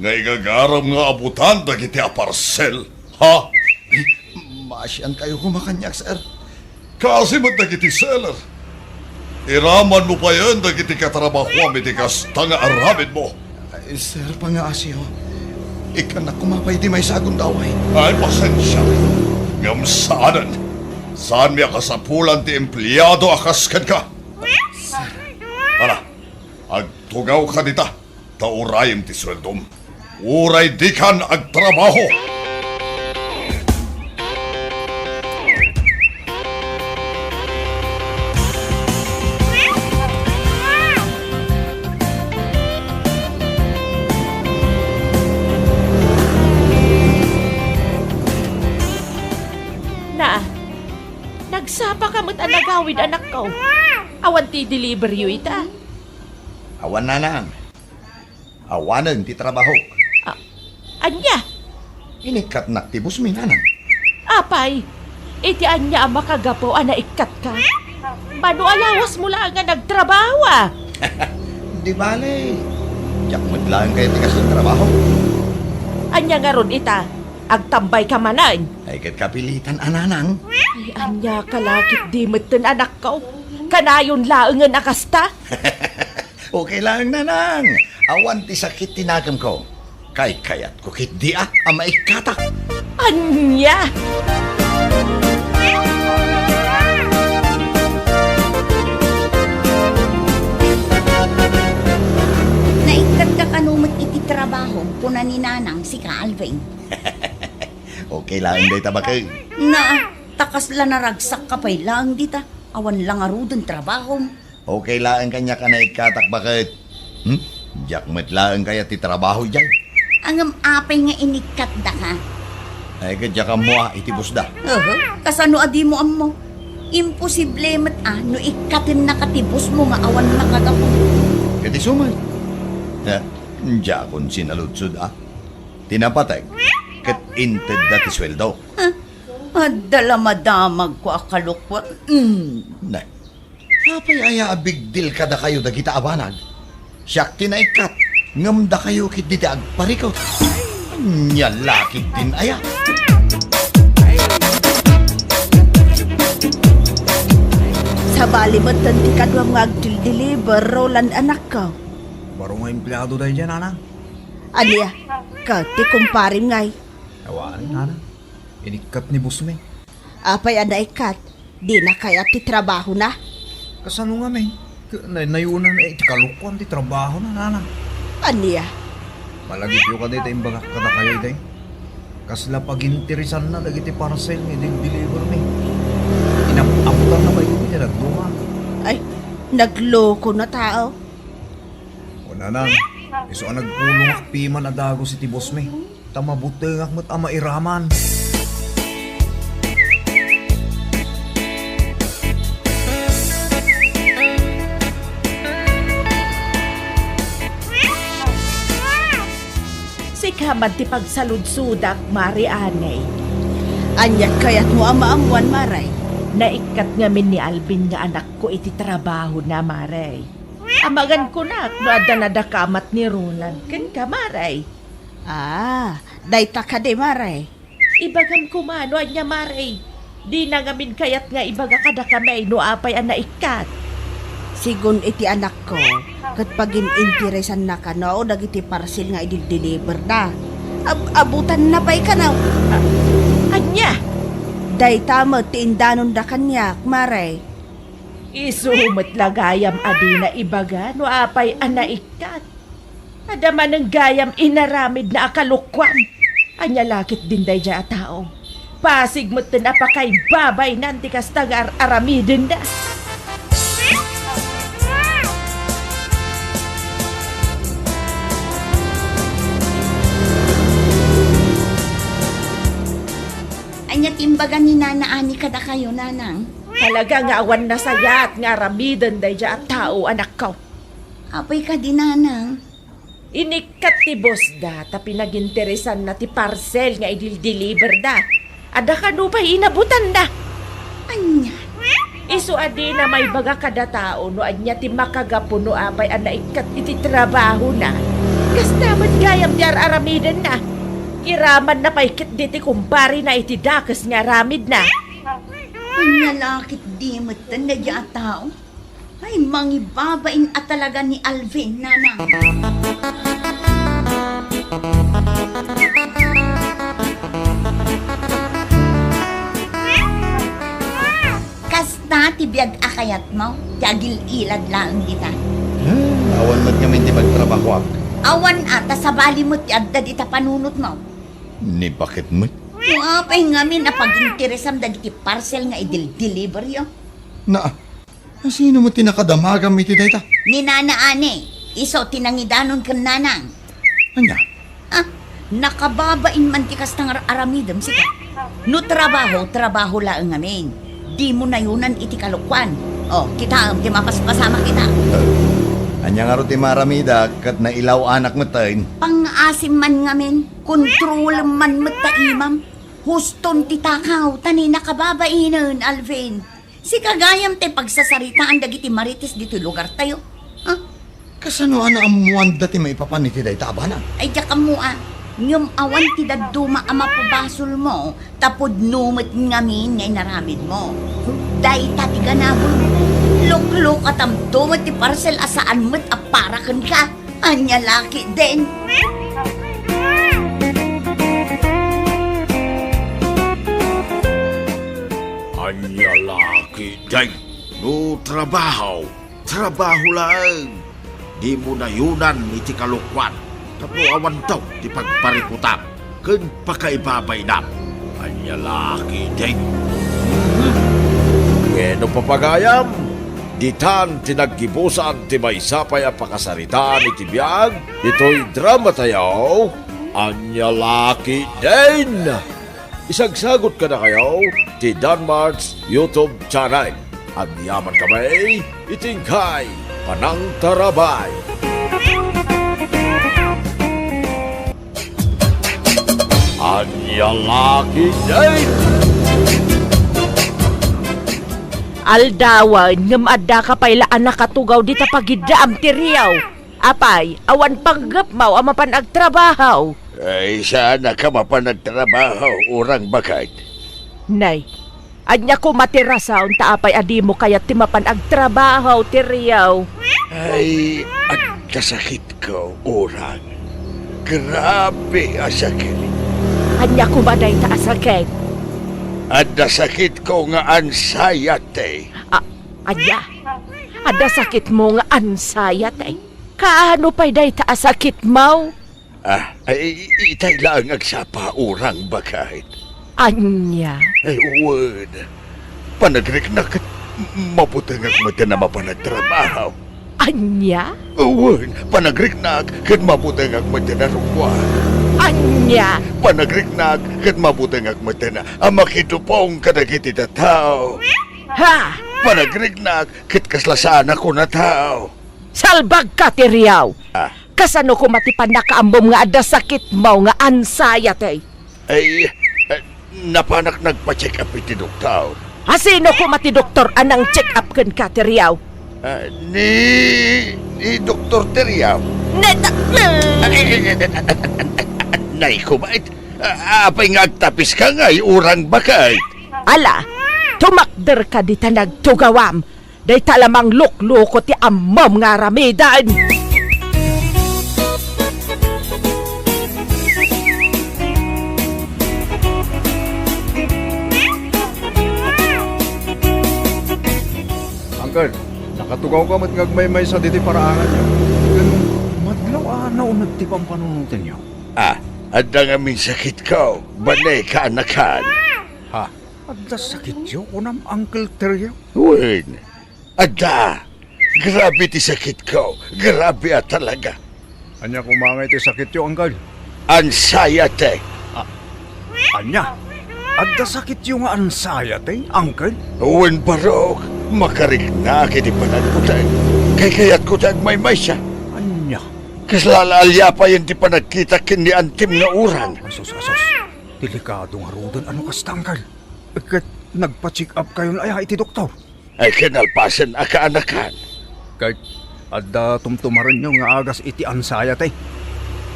nga igagaram nga abutan dagiti a parcel? Ha? Maasiankayo koma kaniak, sir. Kaasi met dagiti seller. Iramanmo payen dagiti katrabahoam iti kasta nga aramidmo. Ay, sir, pangngaasim. Ikkannak koma pay iti maysa a gundaway. Ay, pasensia. Ngem saanen. Saanmi a kasapulan ti empleado a kas kenka. Sir. Ala, agtugawka dita. Ta urayem ti sueldom, uray dikan agtrabaho. Na, nagsapaka met a nagawid, anakko. Awan ti deliveryo ita? Awan, nanang. Awanen ti trabahok. A-, ania? Inikkatnak ti busmi, nanang. Apay, iti ania a makagapu a naikkatka? Mano a lawasmo laeng a nagtrabaho, a? Di bale, diak met laeng kayat ti kasla trabaho. Ania ngarud ita? Agtambayka manen? Ay, ket kapilitan a, nanang. Ay, ania ka la ketdi metten, anakko? Kanayon laengen a kasta? Okay laeng, nanang. Awan ti sakit ti nakemko. Kaykayatko ketdi a, a maikkatak. Ania? Naikkatka kano met iti trabaho, kuna ni nanang, sika, Alvin. Okay laeng dayta, baket. Na, ta kasla naragsakka pay laeng dita. Awan la ngaruden trabahom. Okay laeng kaniak a naikkatak, baket. Hmm? Diak met laeng kayat ti trabaho idiay. Ngem apay nga inikkatdaka? Ay, ket diak ammo a iti busda. Aha, kasano a dimo ammo? Imposible met a no ikkatennaka ti busmo nga awan makagapu. Ket isu met. Eh, diakon sinaludsod a. Ti napateg, ket intedda ti sueldo. Ah, adda la madamagko a kalokuan. Mm. Ne. Apay aya a big deal kadakayo dagita a banag? Siak ti naikkat, ngem dakayo ketdi ti agparikut. Ania la ketdin aya? Sabali metten ti kaduam nga agdildiliber, Roland, anakko. Baro nga empleado daydiay, nanang. Ania? Ket ti kumparem ngay? Awan, nanang. Inikkat ni boss mi. Apay a naikkat? Dina kayat ti trabahona? Kasano ngamin? Ket nay-, nayunan iti kalokuan ti trabahona, nanang. Ania? Malagipyo kadi ta imbagak kadakayo, day. Kasla paginteresanna dagiti parcel nga idil-deliver mi. Inam-amutanna pay iti dadduma. Ay, nagloko na tao. O, nanang, isu a nagpulongak piman a dagus iti boss mi. Ta mabutengak met a mairaman. Sika man ti pagsaludsodak, Mare, anay. Ania kayatmo a maammuan, Mare? Naikkat ngamin ni Alvin nga anakko iti trabahona, Mare. Amangan kunak no adda nadakamat ni Roland kenka, Mare. Ah, dayta kadi, Mare? Ibagam koma no ania, Mare. Dina ngamin kayat nga ibaga kadakami no apay a naikkat. Sigun iti anakko, ket pagin-interesanna kano dagiti parcel nga idildeliberda. Ab-, abutanna pay kano. A-, ania? Dayta met ti indanonda kaniak, Mare. Isu met la gayam a dina ibaga no apay a naikkat. Adda manen gayam inaramidna a kalokuan. Ania la ketdin daydiay a tao? Pasig metten a pakaibabaynan ti kasta nga ar-aramidenda. Ania ti imbaga ni Nana Ani kadakayo, Nanang? Talaga nga awan nasayaat nga aramiden daydiay a tao, anakko. Apay kadi, Nanang? Inikkat ti bossda ta pinaginteresanna ti parcel nga idildeliberda. Adda kano pay inabutanda. Ania? Isu a dina maibaga kada tao no ania ti makagapu no apay a naikkat iti trabahona. Kasta met gayam ti ar-aramidenna. Iramanna pay ketdi ti kumparena iti dakes nga aramidna. Ania la ketdi metten daydiay a tao? Ay, mangibabain a talaga ni Alvin, Nanang. Kasta ti biag a kayatmo, ti agil-ilad laeng dita. Ah, awan met ngamin ti pagtrabahoak. Awan a, ta sabali met ti adda dita panunotmo. Ni baket met? No apay ngamin a paginteresam dagiti parcel nga idildeliberyo? Na, Sino met ti nakadamagam iti dayta? Ni Nana Ani, isu ti nangidanon ken Nanang. Ania? Ah, nakababain man ti kasta nga ar-aramidem, sika. No trabaho, trabaho laeng ngamin. Dimo nayonan iti kalokuan. O, kitaem ti mapaspasamak ita. Eh, ania ngarud ti maaramidak ket nailaw-anak metten? Pangngaasim man ngamin, kontrolem man met ta imam. Huston ti takaw, ta ni nakababainen, Alvin. Sika gayam ti pagsasaritaan dagiti marites ditoy lugartayo. Ha? Kasano a naammoanda ti maipapan iti dayta a banag? Ay, diak ammo a. Ngem awan ti dadduma a mapabasolmo, ta pudno met ngamin nga inaramidmo. Dayta ti ganahem. Luklukatamto met ti parcel a saan met a para kenka. Ania la ketdin? Ania la ketdin? No trabaho, trabaho laeng. Dimo nayonan iti kalokuan, tapno awanto ti pagparikutam ken pakaibabainam. Ania la ketdin? Wenno, papagayam, ditan ti naggibusan ti maysa pay a pakasaritaan iti biag ditoy dramatayo. Ania la ketdin? Isagsagut kadakayo ti Danmart's YouTube channel. Agyamankami iti inkay panangtarabay. Ania la ketdin? Aldawen, ngem addaka pay la a nakatugaw dita pagiddaam ti riaw. Apay, awan panggepmaw a mapan agtrabaho? Ay, saanka mapan agtrabaho, urang baket. Nay, ania koma ti rason ta apay a dimo kayat ti mapan agtrabaho ti riaw? Ay, adda sakitko, urang. Grabe a sakit. Ania koma dayta a sakit? Adda sakitko nga anxiety. A-, ania? Adda sakitmo nga anxiety? Kaano pay dayta a sakitmo? Ah, ay, itay laeng agsapa, urang baket. Ania? Ay, wen. Panagriknak ket mabutengak met a mapan agtrabaho. Ania? Wen, panagriknak ket mabutengak met a rukoan. Ania? Ya. Panagriknak ket mabutengak metten a makidupong kadagiti tattao. Ha? Panagriknak ket kasla saan a kunatao. Salbagka, Teriaw! Ah. Kasano koma ti pannakaammom nga adda sakitmo nga anxiety? Ay, eh, napanak nagpa-check up iti doktor. A, sino koma ti doktor a nang-check up kenka, Teriaw? Ah, ni, ni Doktor Teriaw. Ne-, ta-, Ay, ay, ay, ay, ay, ay, ay, nay, kumait. Ah, apay nga agtapiska ngay, urang baket? Ala, tumakderka dita nagtugawam. Dayta la manglukloko ti ammom nga aramiden. Uncle, nakatugawka met nga agmaymaysa ditoy paraanganyo. Ken madlaw a nauneg ti pampanunotenyo. Ah, adda ngamin sakitko, bane kaanakan. Ha? Adda sakityo, kunam, Uncle Teryo? Wen, adda. Grabe ti sakitko. Grabe a talaga. Ania koma ngay ti sakityo, Uncle? Anxiety. Ah, ania? Adda sakityo nga anxiety, Uncle? Wen, barok. Makariknak iti panagbutek. Kaykayatko ti agmaymaysa. Ania? Kasla alyapayen ti panagkitak ken ni antim nga urang. Asus, asus. Delikado ngaruden a no kasta, Uncle. Ket nagpa-check up kayon aya iti doktor? Ay, kinalpasen a kaanakan. Ket adda tumtumarenyo nga agas iti anxiety?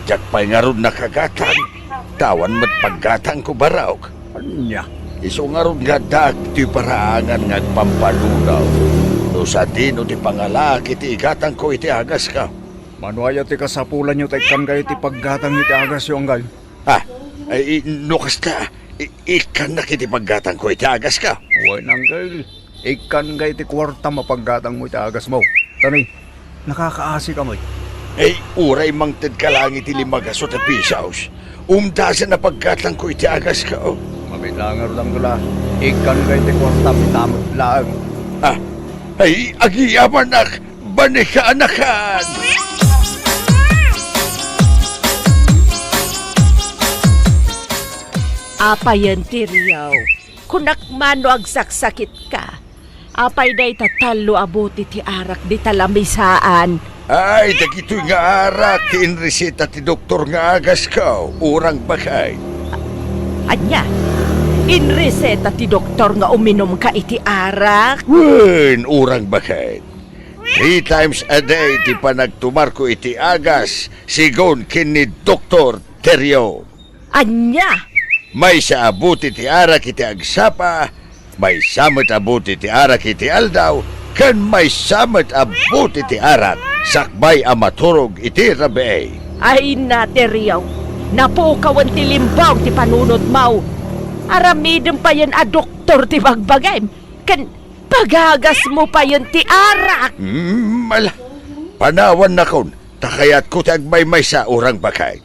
Diak pay ngarud nakagatang. Ta awan met paggatangko, barok. Ania? Isu ngarud nga addaak ti paraangan nga agpampanunaw no sadino ti pangalaak iti igatangko iti agasko. Mano aya ti kasapulanyo ta ikkankayo ti paggatang iti agasyo, Uncle? Ah, ay, no kasta, i-, ikkannak iti paggatangko iti agasko. Wen, Uncle. Ikkanka iti kuartam a paggatangmo iti agasmo. Tani, nakakaasika met. Ay, uray mangtedka laeng iti lima gasut a pisos. Umdasen a paggatangko iti agasko. Mamit laeng ngarud, Uncle, a. Ikkanka iti kuartam ita met laeng. Ah, ay, agyamanak. Bani kaanakan. Apayen ti riaw? Kunak man no agsaksakitka. Apay dayta tallo a bote ti arak dita lamisaan? Ay, dagitoy nga arak ti inreseta ti doktor nga agasko, urang baket. Ania? Inreseta ti doktor nga uminumka iti arak? Wen, urang baket. Three times a day ti panagtumarko iti agas, sigun ken ni Doktor Terio. Ania? Maysa a bote ti arak iti agsapa, maysa met a bote ti arak iti aldaw, ken maysa met a bote ti arak sakbay a maturog iti rabii. Ay, na, Terio, napukawen ti limbong ti panunotmo. Aramidem payen a doktor ti bagbagim, ken pagagasmo payen ti arak. Mm, ala, panawannakon, ta kayatko ti agmaymaysa, urang baket.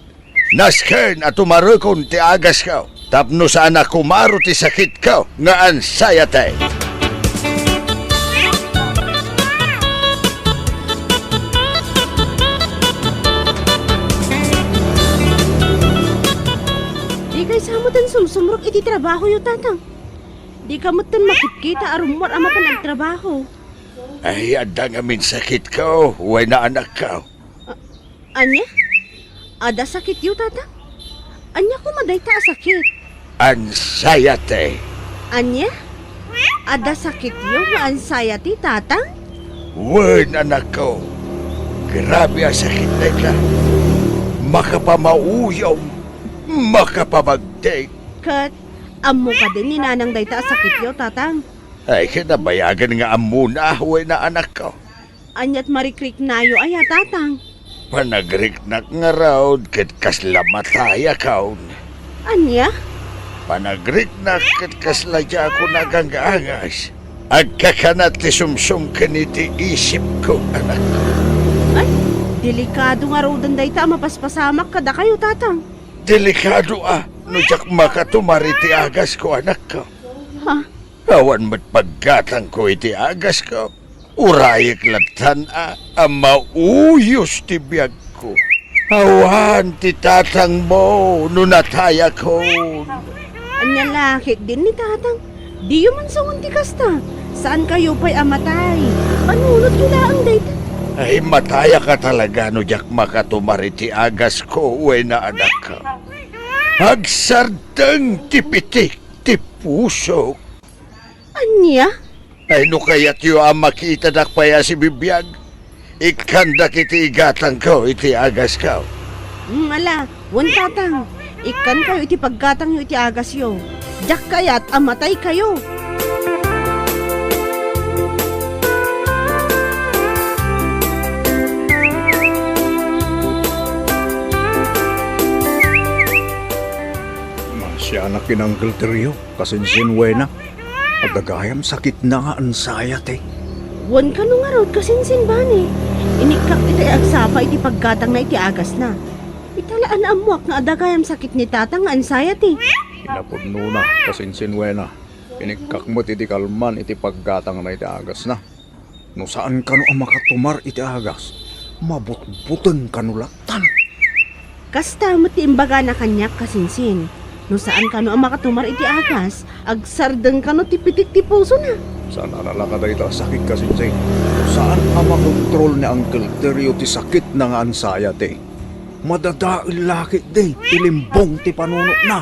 Nasken a tumarekon ti agasko tapno saan a kumaro ti sakitko nga anxiety. Dikay sa metten sumsumrek iti trabahoyo, Tatang. Dika metten makitkita a rummuar a mapan agtrabaho. Ay, adda ngamin sakitko, wen a anakko. A-, ania? Adda sakityo, Tatang? Ania koma dayta a sakit? Anxiety. Ania? Adda sakityo nga anxiety, Tatang? Wen, anakko. Grabe a sakit dayta. Makapamauyong, makapamagtik. Ket ammo kadi ni Nanang dayta a sakityo, Tatang? Ay, kinabayagan nga ammona, wen a anakko. Aniat marikriknayo aya, Tatang? Panagriknak ngarud ket kasla matayakon. Ania? Panagriknak ket kasla diakon aganggaangas. Agkakanat ti sumsum ken iti isipko, anakko. Ay, delikado ngaruden dayta a mapaspasamak kadakayo, Tatang. Delikado a no diak makatumar iti agasko, anakko. Ha? Awan met paggatangko iti agasko. Urayek lattan a, a mauyos ti biagko. Awan ti tatangmo no natayakon. Ania la ketdin ni tatang? Diyo man sawen ti kasta. Saan kayo pay a matay. Panunotyo laeng dayta. Ay, matayaka talaga no diak makatumar iti agasko, Wena, anak. Agsardeng ti pitik ti pusok. Ania? Ay, no kayatyo a makitadak pay a sibibiag, ikkandak iti igatangko iti agasko. Hmm, ala, wen tatang, ikkankayo iti paggatangyo iti agasyo. Diak kayat a mataykayo. Masianak ken Uncle Terrio. Kasinsin, Wena, adda gayam sakitna nga anxiety. Wen kano ngarud, kasinsin, Bani. Inikkak itay agsapa iti paggatangna iti agasna. Ita la a naammoak nga adda gayam sakit ni tatang nga anxiety. Kinapudnona, kasinsin, Wena. Inikkak met iti kalman iti paggatangna iti agasna. No saan kano a makatumar iti agas, mabutbuteng kano lattan. Kasta met ti imbagana kaniak, kasinsin. No saan kano a makatumar iti agas, agsardeng kano ti pitik ti pusona. Saan a nalaka dayta a sakit, kasinsin. No saan a makontrol ni Uncle Terrio ti sakitna nga anxiety, madadael la ketdi ti limbong ti panunotna.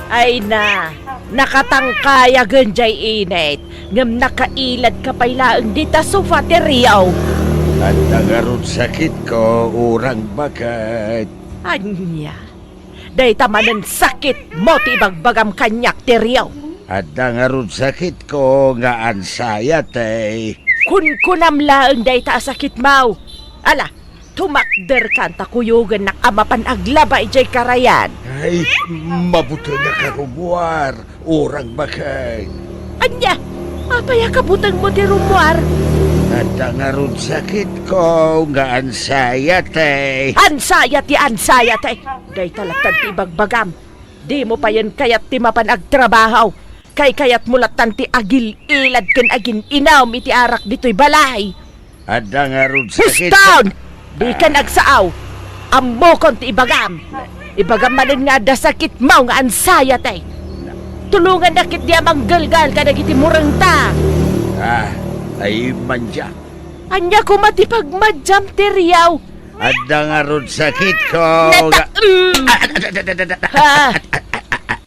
Ay na, nakatangkayagen jay init, ngem nakailadka pay laeng dita sofa, Terrio. Adda ngarud sakitko, urang baket. Ania? Dayta manen sakitmo ti ibagbagam kaniak, Terrio. Adda ngarud sakitko nga anxiety. Kunkunam laeng dayta a sakitmo. Ala, tumakderkan ta kuyogennak a mapan aglaba idiay karayan. Ay, mabutengak a rummuar. Urang baket. Ania? Apay a kabutengmo ti rummuar? Adda ngarud sakitko nga anxiety. Anxiety, anxiety! Dayta lattan ti ibagbagam. Dimo payen kayat ti mapan agtrabaho. Kaykayatmo lattan ti agil-ilad ken agin-inam iti arak ditoy balay. Adda ngarud sakit. Pista! Dikan agsaaw. Ammokon ti ibagam. Ibagam manen nga adda sakitmo nga anxiety. Tulongannak ketdi a manggelgal kadagiti murengta. Ah, ay, madiak. Ania koma ti pagmadiam, Terrio? Adda ngarud sakitko. Nata-, nga, mm. Ah, ah, ah, ah, ah, ah, ah, Ha?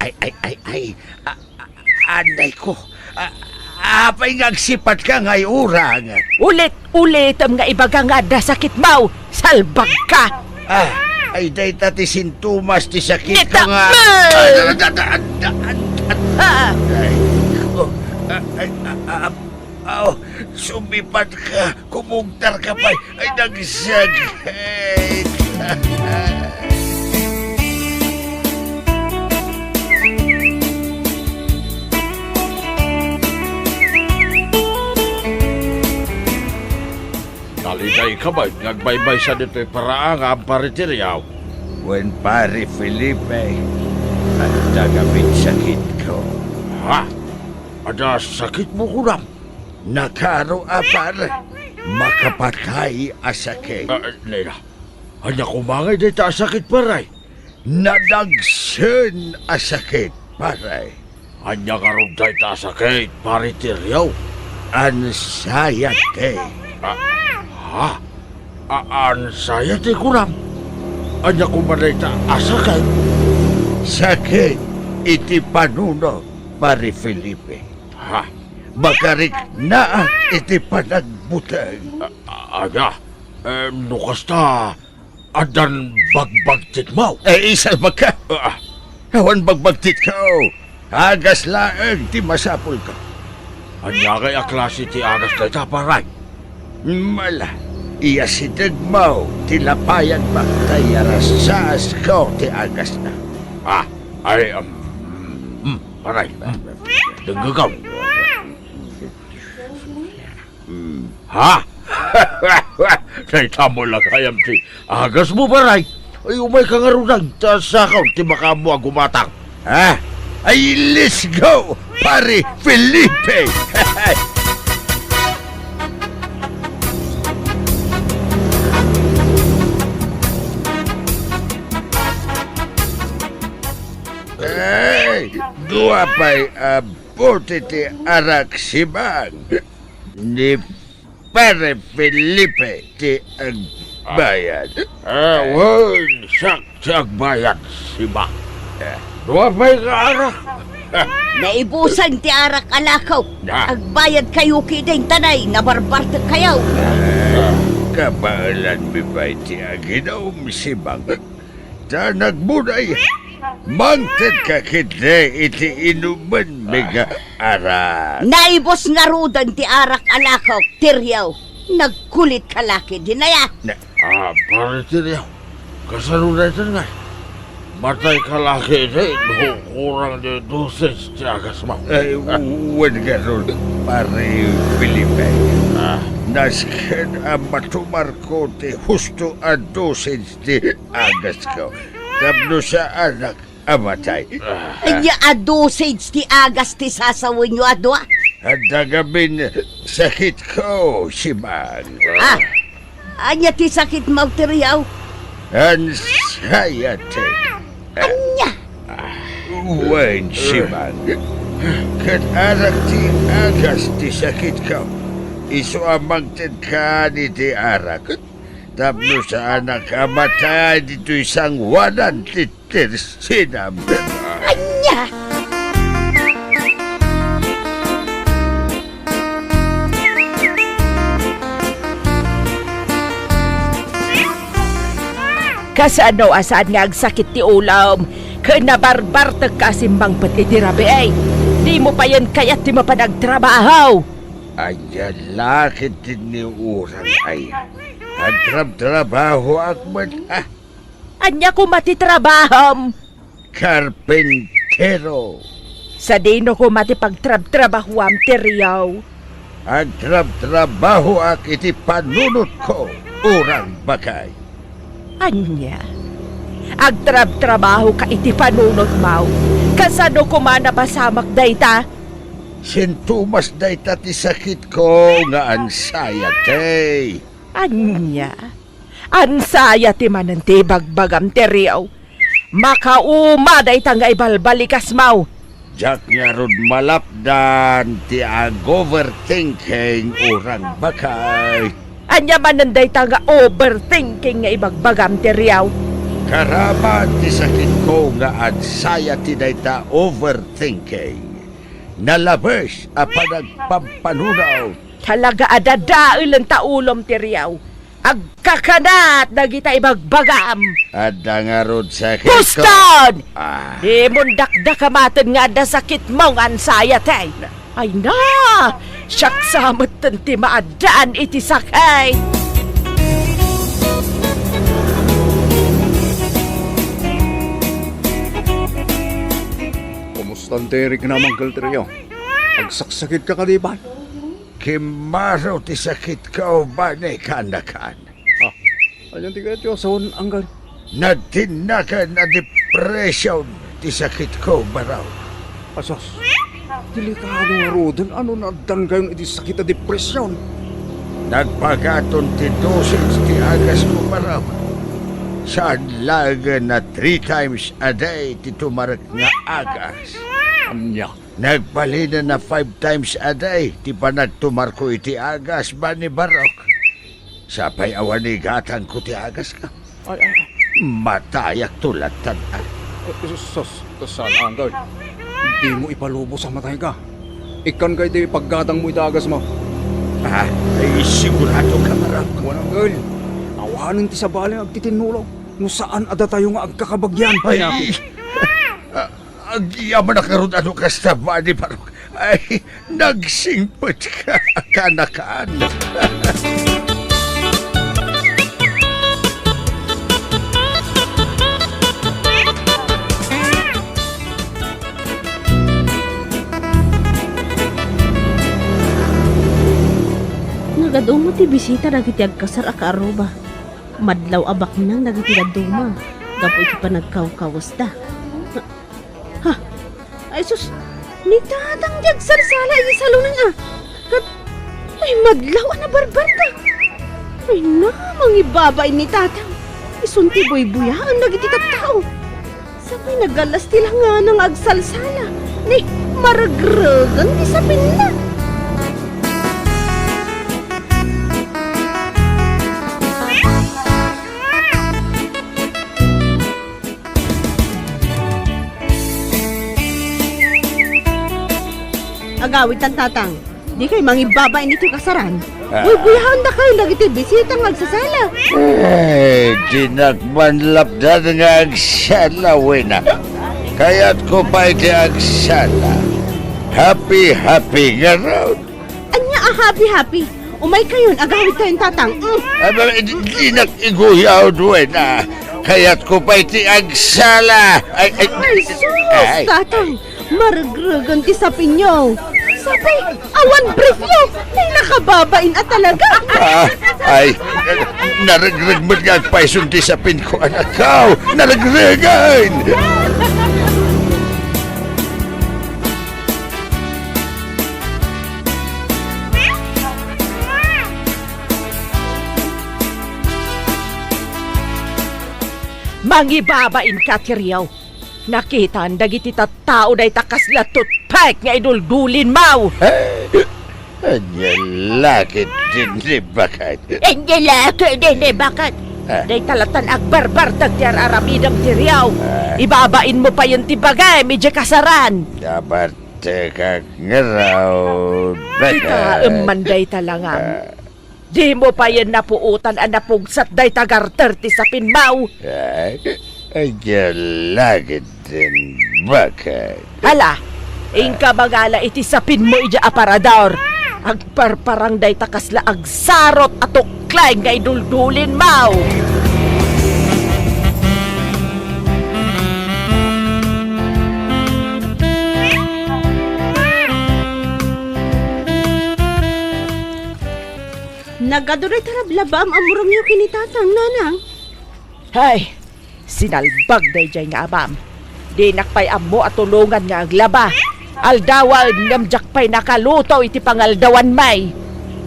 Ay, ay, ay, ay. Ah, Anay ko, a-, apay nga agsipatka nga ay-urang? Ulit-ulitem nga ibaga nga adda sakitmo, salbagka! Ah, ay dayta ti sintomas ti sakitko nga. Nita-, Ah! Ay, ko. Ah, ay, ah, ah, ah, oh, sumipatka. Kumugtarka pay. Ay, nagsakit. Nalidayka met nga agbaybaysa ditoy paraangan, Pare Teriaw? Wen, Pare Felipe, adda gamin sakitko. Ha? Adda sakitmo kunam? Nakaro a, pare. Makapatay a sakit. Ah, nila. Ania koma ngay dayta a sakit, pare? Nadagsen a sakit, pare. Ania ngarud dayta a sakit, Pare Teriaw? Anxiety. Ah, ha? A-, anxiety kunam? Ania koma dayta a sakit? Sakit iti panunot, Pare Felipe. Ha? Makariknaak iti panagbuteng. A-, a-, ania? Eh, no kasta, addan bagbagtikmo? Eh, isalbagka. Ah. Awan bagbagtikko. Agas laeng ti masapulko. Ania ngay a klase ti agas dayta, pare? Mala, iyasidegmo ti lapayagmo ta iyarasaasko ti agasna. Ah, ay, um, mm, pare, mm, dengngegko. Mm. Ha? Dayta met la gayam ti agasmo, pare? Ay, umayka ngaruden, ta sakaw ti makaammo a gumatang. Ha? Ay, let's go, Pare Felipe! Ay, dua pay a bote ti arak, Simang. Ni Pare Felipe ti agbayad. Ah, wen, siak ti agbayad, Simang. Eh, dua pay nga arak. Naibusan ti arak a lakaw. Ah. Agbayadkayo ketdin, ta nay, nabarbartekkayo. Ah, kabaelanmi pay ti aginom, Simang. Ta nagbuday, mangtedka ketdi iti inumenmi nga arak. Naibus ngaruden ti arak a lakaw, Teriaw. Nagkulitka la ketdin aya. Na, ah, Pare Teriaw, kasano dayta ngay? Matayka la ketdi, no kurang ti dosage ti agasmo. Ay, wen ngarud, Pare Felipe. Ah. Nasken a matumarko ti husto a dosage ti agasko. Tapno saanak a matay. Ania a dosage ti agas ti sasawenyo a dua? Adda ngamin sakitko, Simang. Ah, ania ti sakitmo, Teriaw? Anxiety. Ania? Wen, Simang. Ket arak ti agas ti sakitko. Isu a mangtedkan iti arak. Tapno saanak a matay ditoy sangoanan ti tersinam. Ania? Kasano a saan nga agsakit ti ulom? Ken nabarbartekka a simmangpet iti rabii. Dimo payen kayat ti mapan agtrabaho. Ania la ketdin ni urang aya? Agtrabtrabahoak met, a. Ania koma ti trabahom? Karpintero. Sadino koma ti pagtrabtrabahoam, Teriaw? Agtrabtrabahoak iti panunotko, urang bakay. Ania? Agtrabtrabahoka iti panunotmo? Kasano koma napasamak dayta? Sintomas dayta ti sakitko nga anxiety. Ania? Anxiety manen ti ibagbagam, Teriaw? Makauma dayta nga ibalbalikasmo. Diak ngarud malapdan ti ag-overthinking, urang bakay. Ania manen dayta nga overthinking nga ibagbagam, Teriaw? Karaman ti sakitko nga anxiety dayta overthinking. Nalabes a panagpampanunot. Talaga a dadaelen ta ulom, Teriaw. Agkakanat dagita ibagbagam. Adda ngarud sakitko. Puston! Ah. Dimon dakdakamaten nga adda sakitmo nga anxiety. Ay na! Siak sa metten ti maaddaan iti sakit. Kumusta ti riknam, Uncle Trio? Agsaksakitka kadi, bay? Kimmaro ti sakitko, bani, kaanakan. Ah, ania ti kayatyo a sawen, Uncle? Nagtinnaken a depression ti sakitko, barok. Asus, delikado ngaruden no addankayon iti sakit a depression. Nagpagaton ti dosage ti agasko, barok. Saan laengen a three times a day ti tumarek nga agas. Ania? Nagbalinen a five times a day ti panagtumarko iti agas, bani, barok. Sapay a wanigatangko ti agaska. Ay, ay, ay. Matayakto latta. Ay, sus, sus, saan, Uncle? Dimo ipalubos a matayka. Ikkanka iti paggatangmo iti agasmo. Ah, ay, siguradoka, barok? Wen, Uncle. Awanen ti sabali nga agtitinnulo no saan a datayo nga agkakabagian. Ay, ah, Agyamanak ngarud no kasta, bani, barok. Ay, nagsingpetka, kaanakan. Nagadu met ti bisita dagiti agkasar a kaarruba. Madlaw a baknang dagiti dadduma gapu iti panagkawkawesda. Ha? Ay sus, ni Tatang ti agsarsala iti salunna. Ket, ay, madlaw a nabarbarda. Ay na, mangibabain ni Tatang. Isun ti buybuyaen dagiti tattao. Sapay nagallas ti langana nga agsalsala. Ni, maregregen ti sapinna. Agawidtan, Tatang. Dikay mangibabain iti kasaran. Ah. Buybuyaendakayo dagiti bisita nga agsasala. Eh, dinak man lapdan nga agsala, Wena. Kayatko pay ti agsala. Happy, happy ngarud. Ania a happy-happy? Umaykayon, agawidkayon, Tatang. Mm. Aba, di, dinak iguyawd, Wena. Kayatko pay ti agsala. Ay, ay. Ay, sus, ay. Tatang. Maregregen ti sapinyo. Sapay, awan briefyo. Ay, nakababain a talaga. Ah, ay, naregreg met nga agpayson ti sapinko, anakko. Naregregen! Mangibabain ka, Tiriaw. Nakitaan dagiti tattao dayta kasla toothpick nga iduldulinmo. Eh, ania la ketdin ni baket? Ania la ketdin ni baket? Ah. Dayta lattan agbarbartag ti ar-aramidem, Tiriaw. Ah. Ibabainmo payen ti bagim idiay kasaran. Nabartekak ngarud, baket. Kitaem man dayta langam. Ah. Dimo payen napuotan a napugsat dayta garter ti sapinmo. Ay, ay, lagid din, baket. Hala, inka mangala iti sapinmo idiay aparador. Agparparang dayta kasla agsarot a tukleng nga iduldulinmo. Nagadu dayta lablabam a murangyo ken ni Tatang, Nanang. Hay, sinalbag daydiay nga amam. Dinak pay ammo a tulongan nga aglaba. Aldawen ngem diak pay nakaluto iti pangaldawanmi.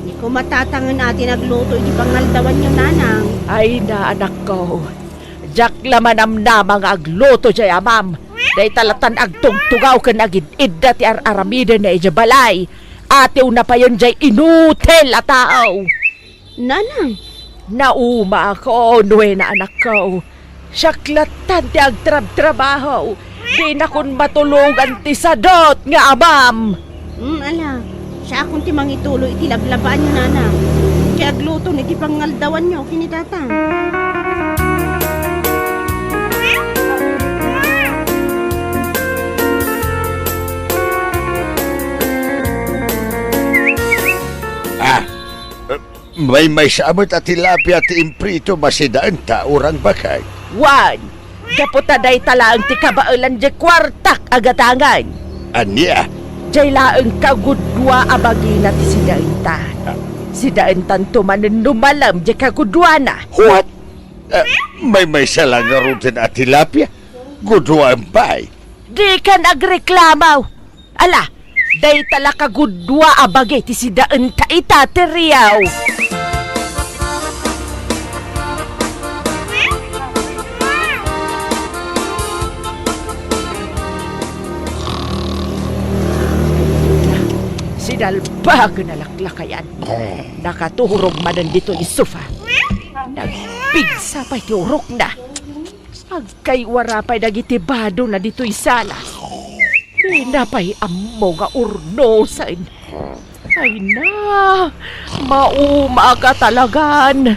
Ni koma Tatangen a ti nagluto iti pangaldawanyo, Nanang. Ay na, anakko. Diak la manamnama nga agluto diay amam. Dayta lattan agtugtugaw ken agid-idda ti ar-aramidenna idiay balay. Atiwna payen diay inutil a tao. Nanang. Naumaakon, Wena, anakko. Siak lattan ti agtrabtrabaho. Dinakon matulongan ti sadut nga amam. Mm, ala, siakon ti mangituloy iti lablabaanyo, Nanang. Ti agluto iti pangaldawanyo ken ni Tatang. Ah, eh, maymaysa met a tilapia ti imprito, masidaenta, urang baket. Wen, gapu ta dayta laeng ti kabaelan diay kuartak a gatangen. Ania? Diay laeng kagudua a bagina ti sidaenta. Ah. Sidaentanto manen no malem diay kaguduana. What? Eh, maymaysa la ngaruden a tilapia? Guduaem pay? Dikan agreklamo. Ala, dayta la kagudua a bagi ti sidaenta ita, Tiriaw. Sinalbagen a laklakayan. Nakaturog manen ditoy sofa. Nagpigsa pay ti urokna. Agkaywara pay dagiti badona ditoy sala. Dina pay ammo nga urnosen. Ay na, maumaka talagan.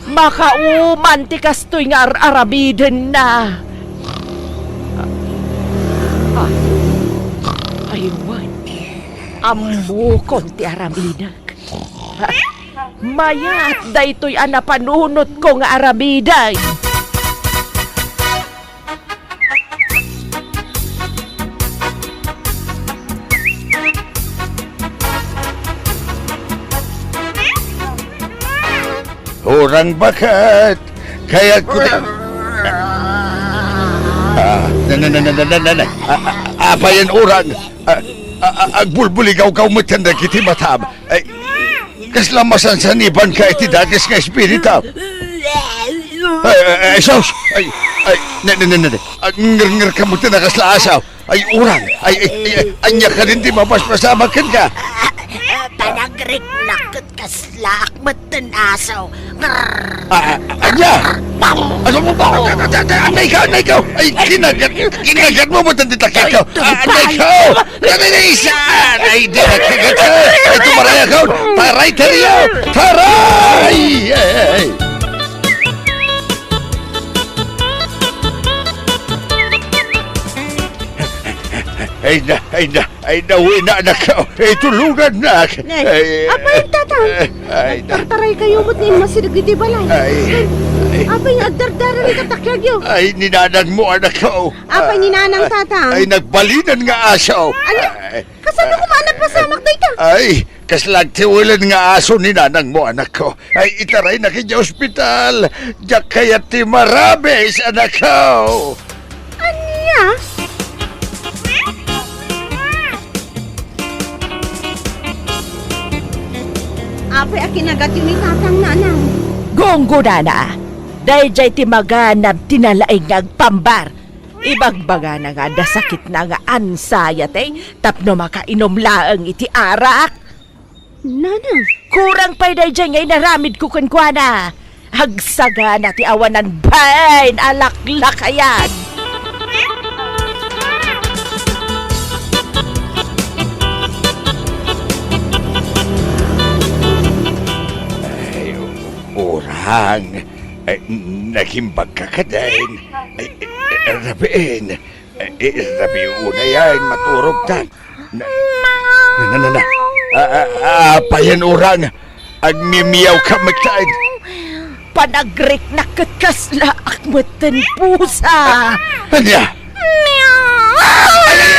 Makauman ti kastoy nga ar-aramidenna. Ah, ay wen, ammokon ti aramidek. Mayat daytoy a napanunotko nga aramiden. Urang baket, kayatko ti, ah, na, na, na, na, na, na, na, na. Ah, ah, apayen urang? Ah, ah, ah, agbulbuligawkaw metten dagiti matam. Ay, kasla masansanibanka iti dakes nga espiritu. Ay, ay, ay, sus! Ay, ay, ne, ne, ne, ne, ne. Ah, ngerngerka metten a kasla asaw. Ay, urang. Ay, ay, ay, ay, ania kadin ti mapaspasamak kenka? Ah, panagriknak ket kasla ak metten asaw. Ngrrr. Ah, ah, ania? Ano mo ba? Anay ka, anay ka. Ay, kinagat, kinagat mo metten ti takyak ko. Ah, anay ka. Ay, ay, saan? Ay, di na kagat. Ay, tumaray ako. Taray, taray, oh. Taray! Ay, ay, ay. Ay na, ay na, ay na, uwi na, anak ko. Ay, tulungan na. Nay, ay, apay, Tatang? Ay, na. Nagtartaray kayo met ni Masirag iti balay. Ay, ay. Apay nga agdardara ni tataklag yo? Ay, ni nanang mo, anak ko. Apay ni nanang, Tatang? Ay, nagbalinan nga aso. Ano? Ay, kasano koma nagpasamak dayta? Ay, kasla agtiwelen nga aso ni nanang mo, anak ko. Ay, itaraynak idiay ospital. Diak kayat ti marabis, anak ko. Ania? Apay a kinagatyo ni Tatang, Nanang? Gunggonana, daydiay ti maganab ti nalaing nga agpambar. Ibagbagana nga adda sakitna nga anxiety tapno makainom laeng iti arak. Nanang. Kurang pay daydiay nga inaramidko kenkuana. Agsagana ti awanan bain a laklakayan. Ay, urang. Ay, nagimbagka kadin. Ay, rabiin. Eh, eh, rabii unay, ay, maturogta. Na, na, na, na. Ah, ah, ah, apayen urang. Agmimiawka metten. Panagriknak ket kasla ak metten pusa. Ania? Ay, ay, ay, ay,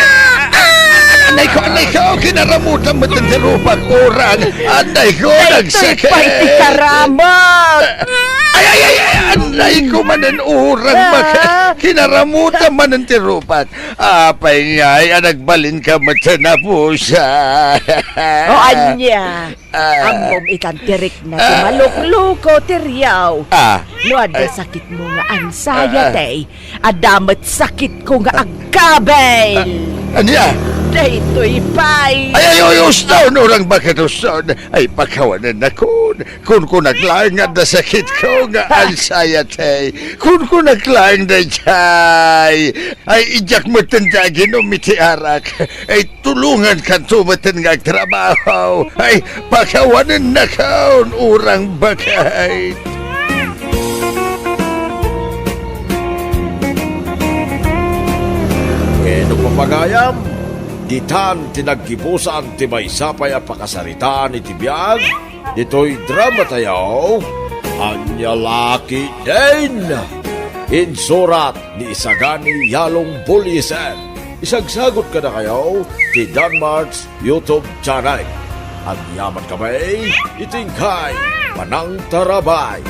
ay, anay ko, anay ko, kinaramutan metten ti rupak, urang. Anay ko, nagsakit. Daytoy pay ti karamak. Ay, ay, ay, ay, anay ko manen, urang, ah, baket. Kinaramutan manen ti rupak. Apay ngay a nagbalinka met a pusa? O ania? Ah. Ammom itan ti rikna ti malukluko ti riaw. Ah. No adda sakitmo nga anxiety, adda met sakitko nga agkabil. Ah, ania? Daytoy pay. Ay, ay, ay, uston, urang baket, uston. Ay, pakawanennakon. Kunkunak laeng nga adda sakitko nga anxiety. Kunkunak laeng daydiay. Ay, idiak metten ti aginom iti arak. Ay, tulongankanto metten nga agtrabaho. Ay, pakawanennakon, urang baket. Ken no papagayam, ditan ti naggibusan ti maysa pay a pakasaritaan iti biag. Ditoy dramatayo, Ania La Ketdin! Insurat ni Isagani Yalong Buliesen. Isagsagut kadakayo ti Danmart's YouTube channel. Agyaman kami iti inkay panangtarabay.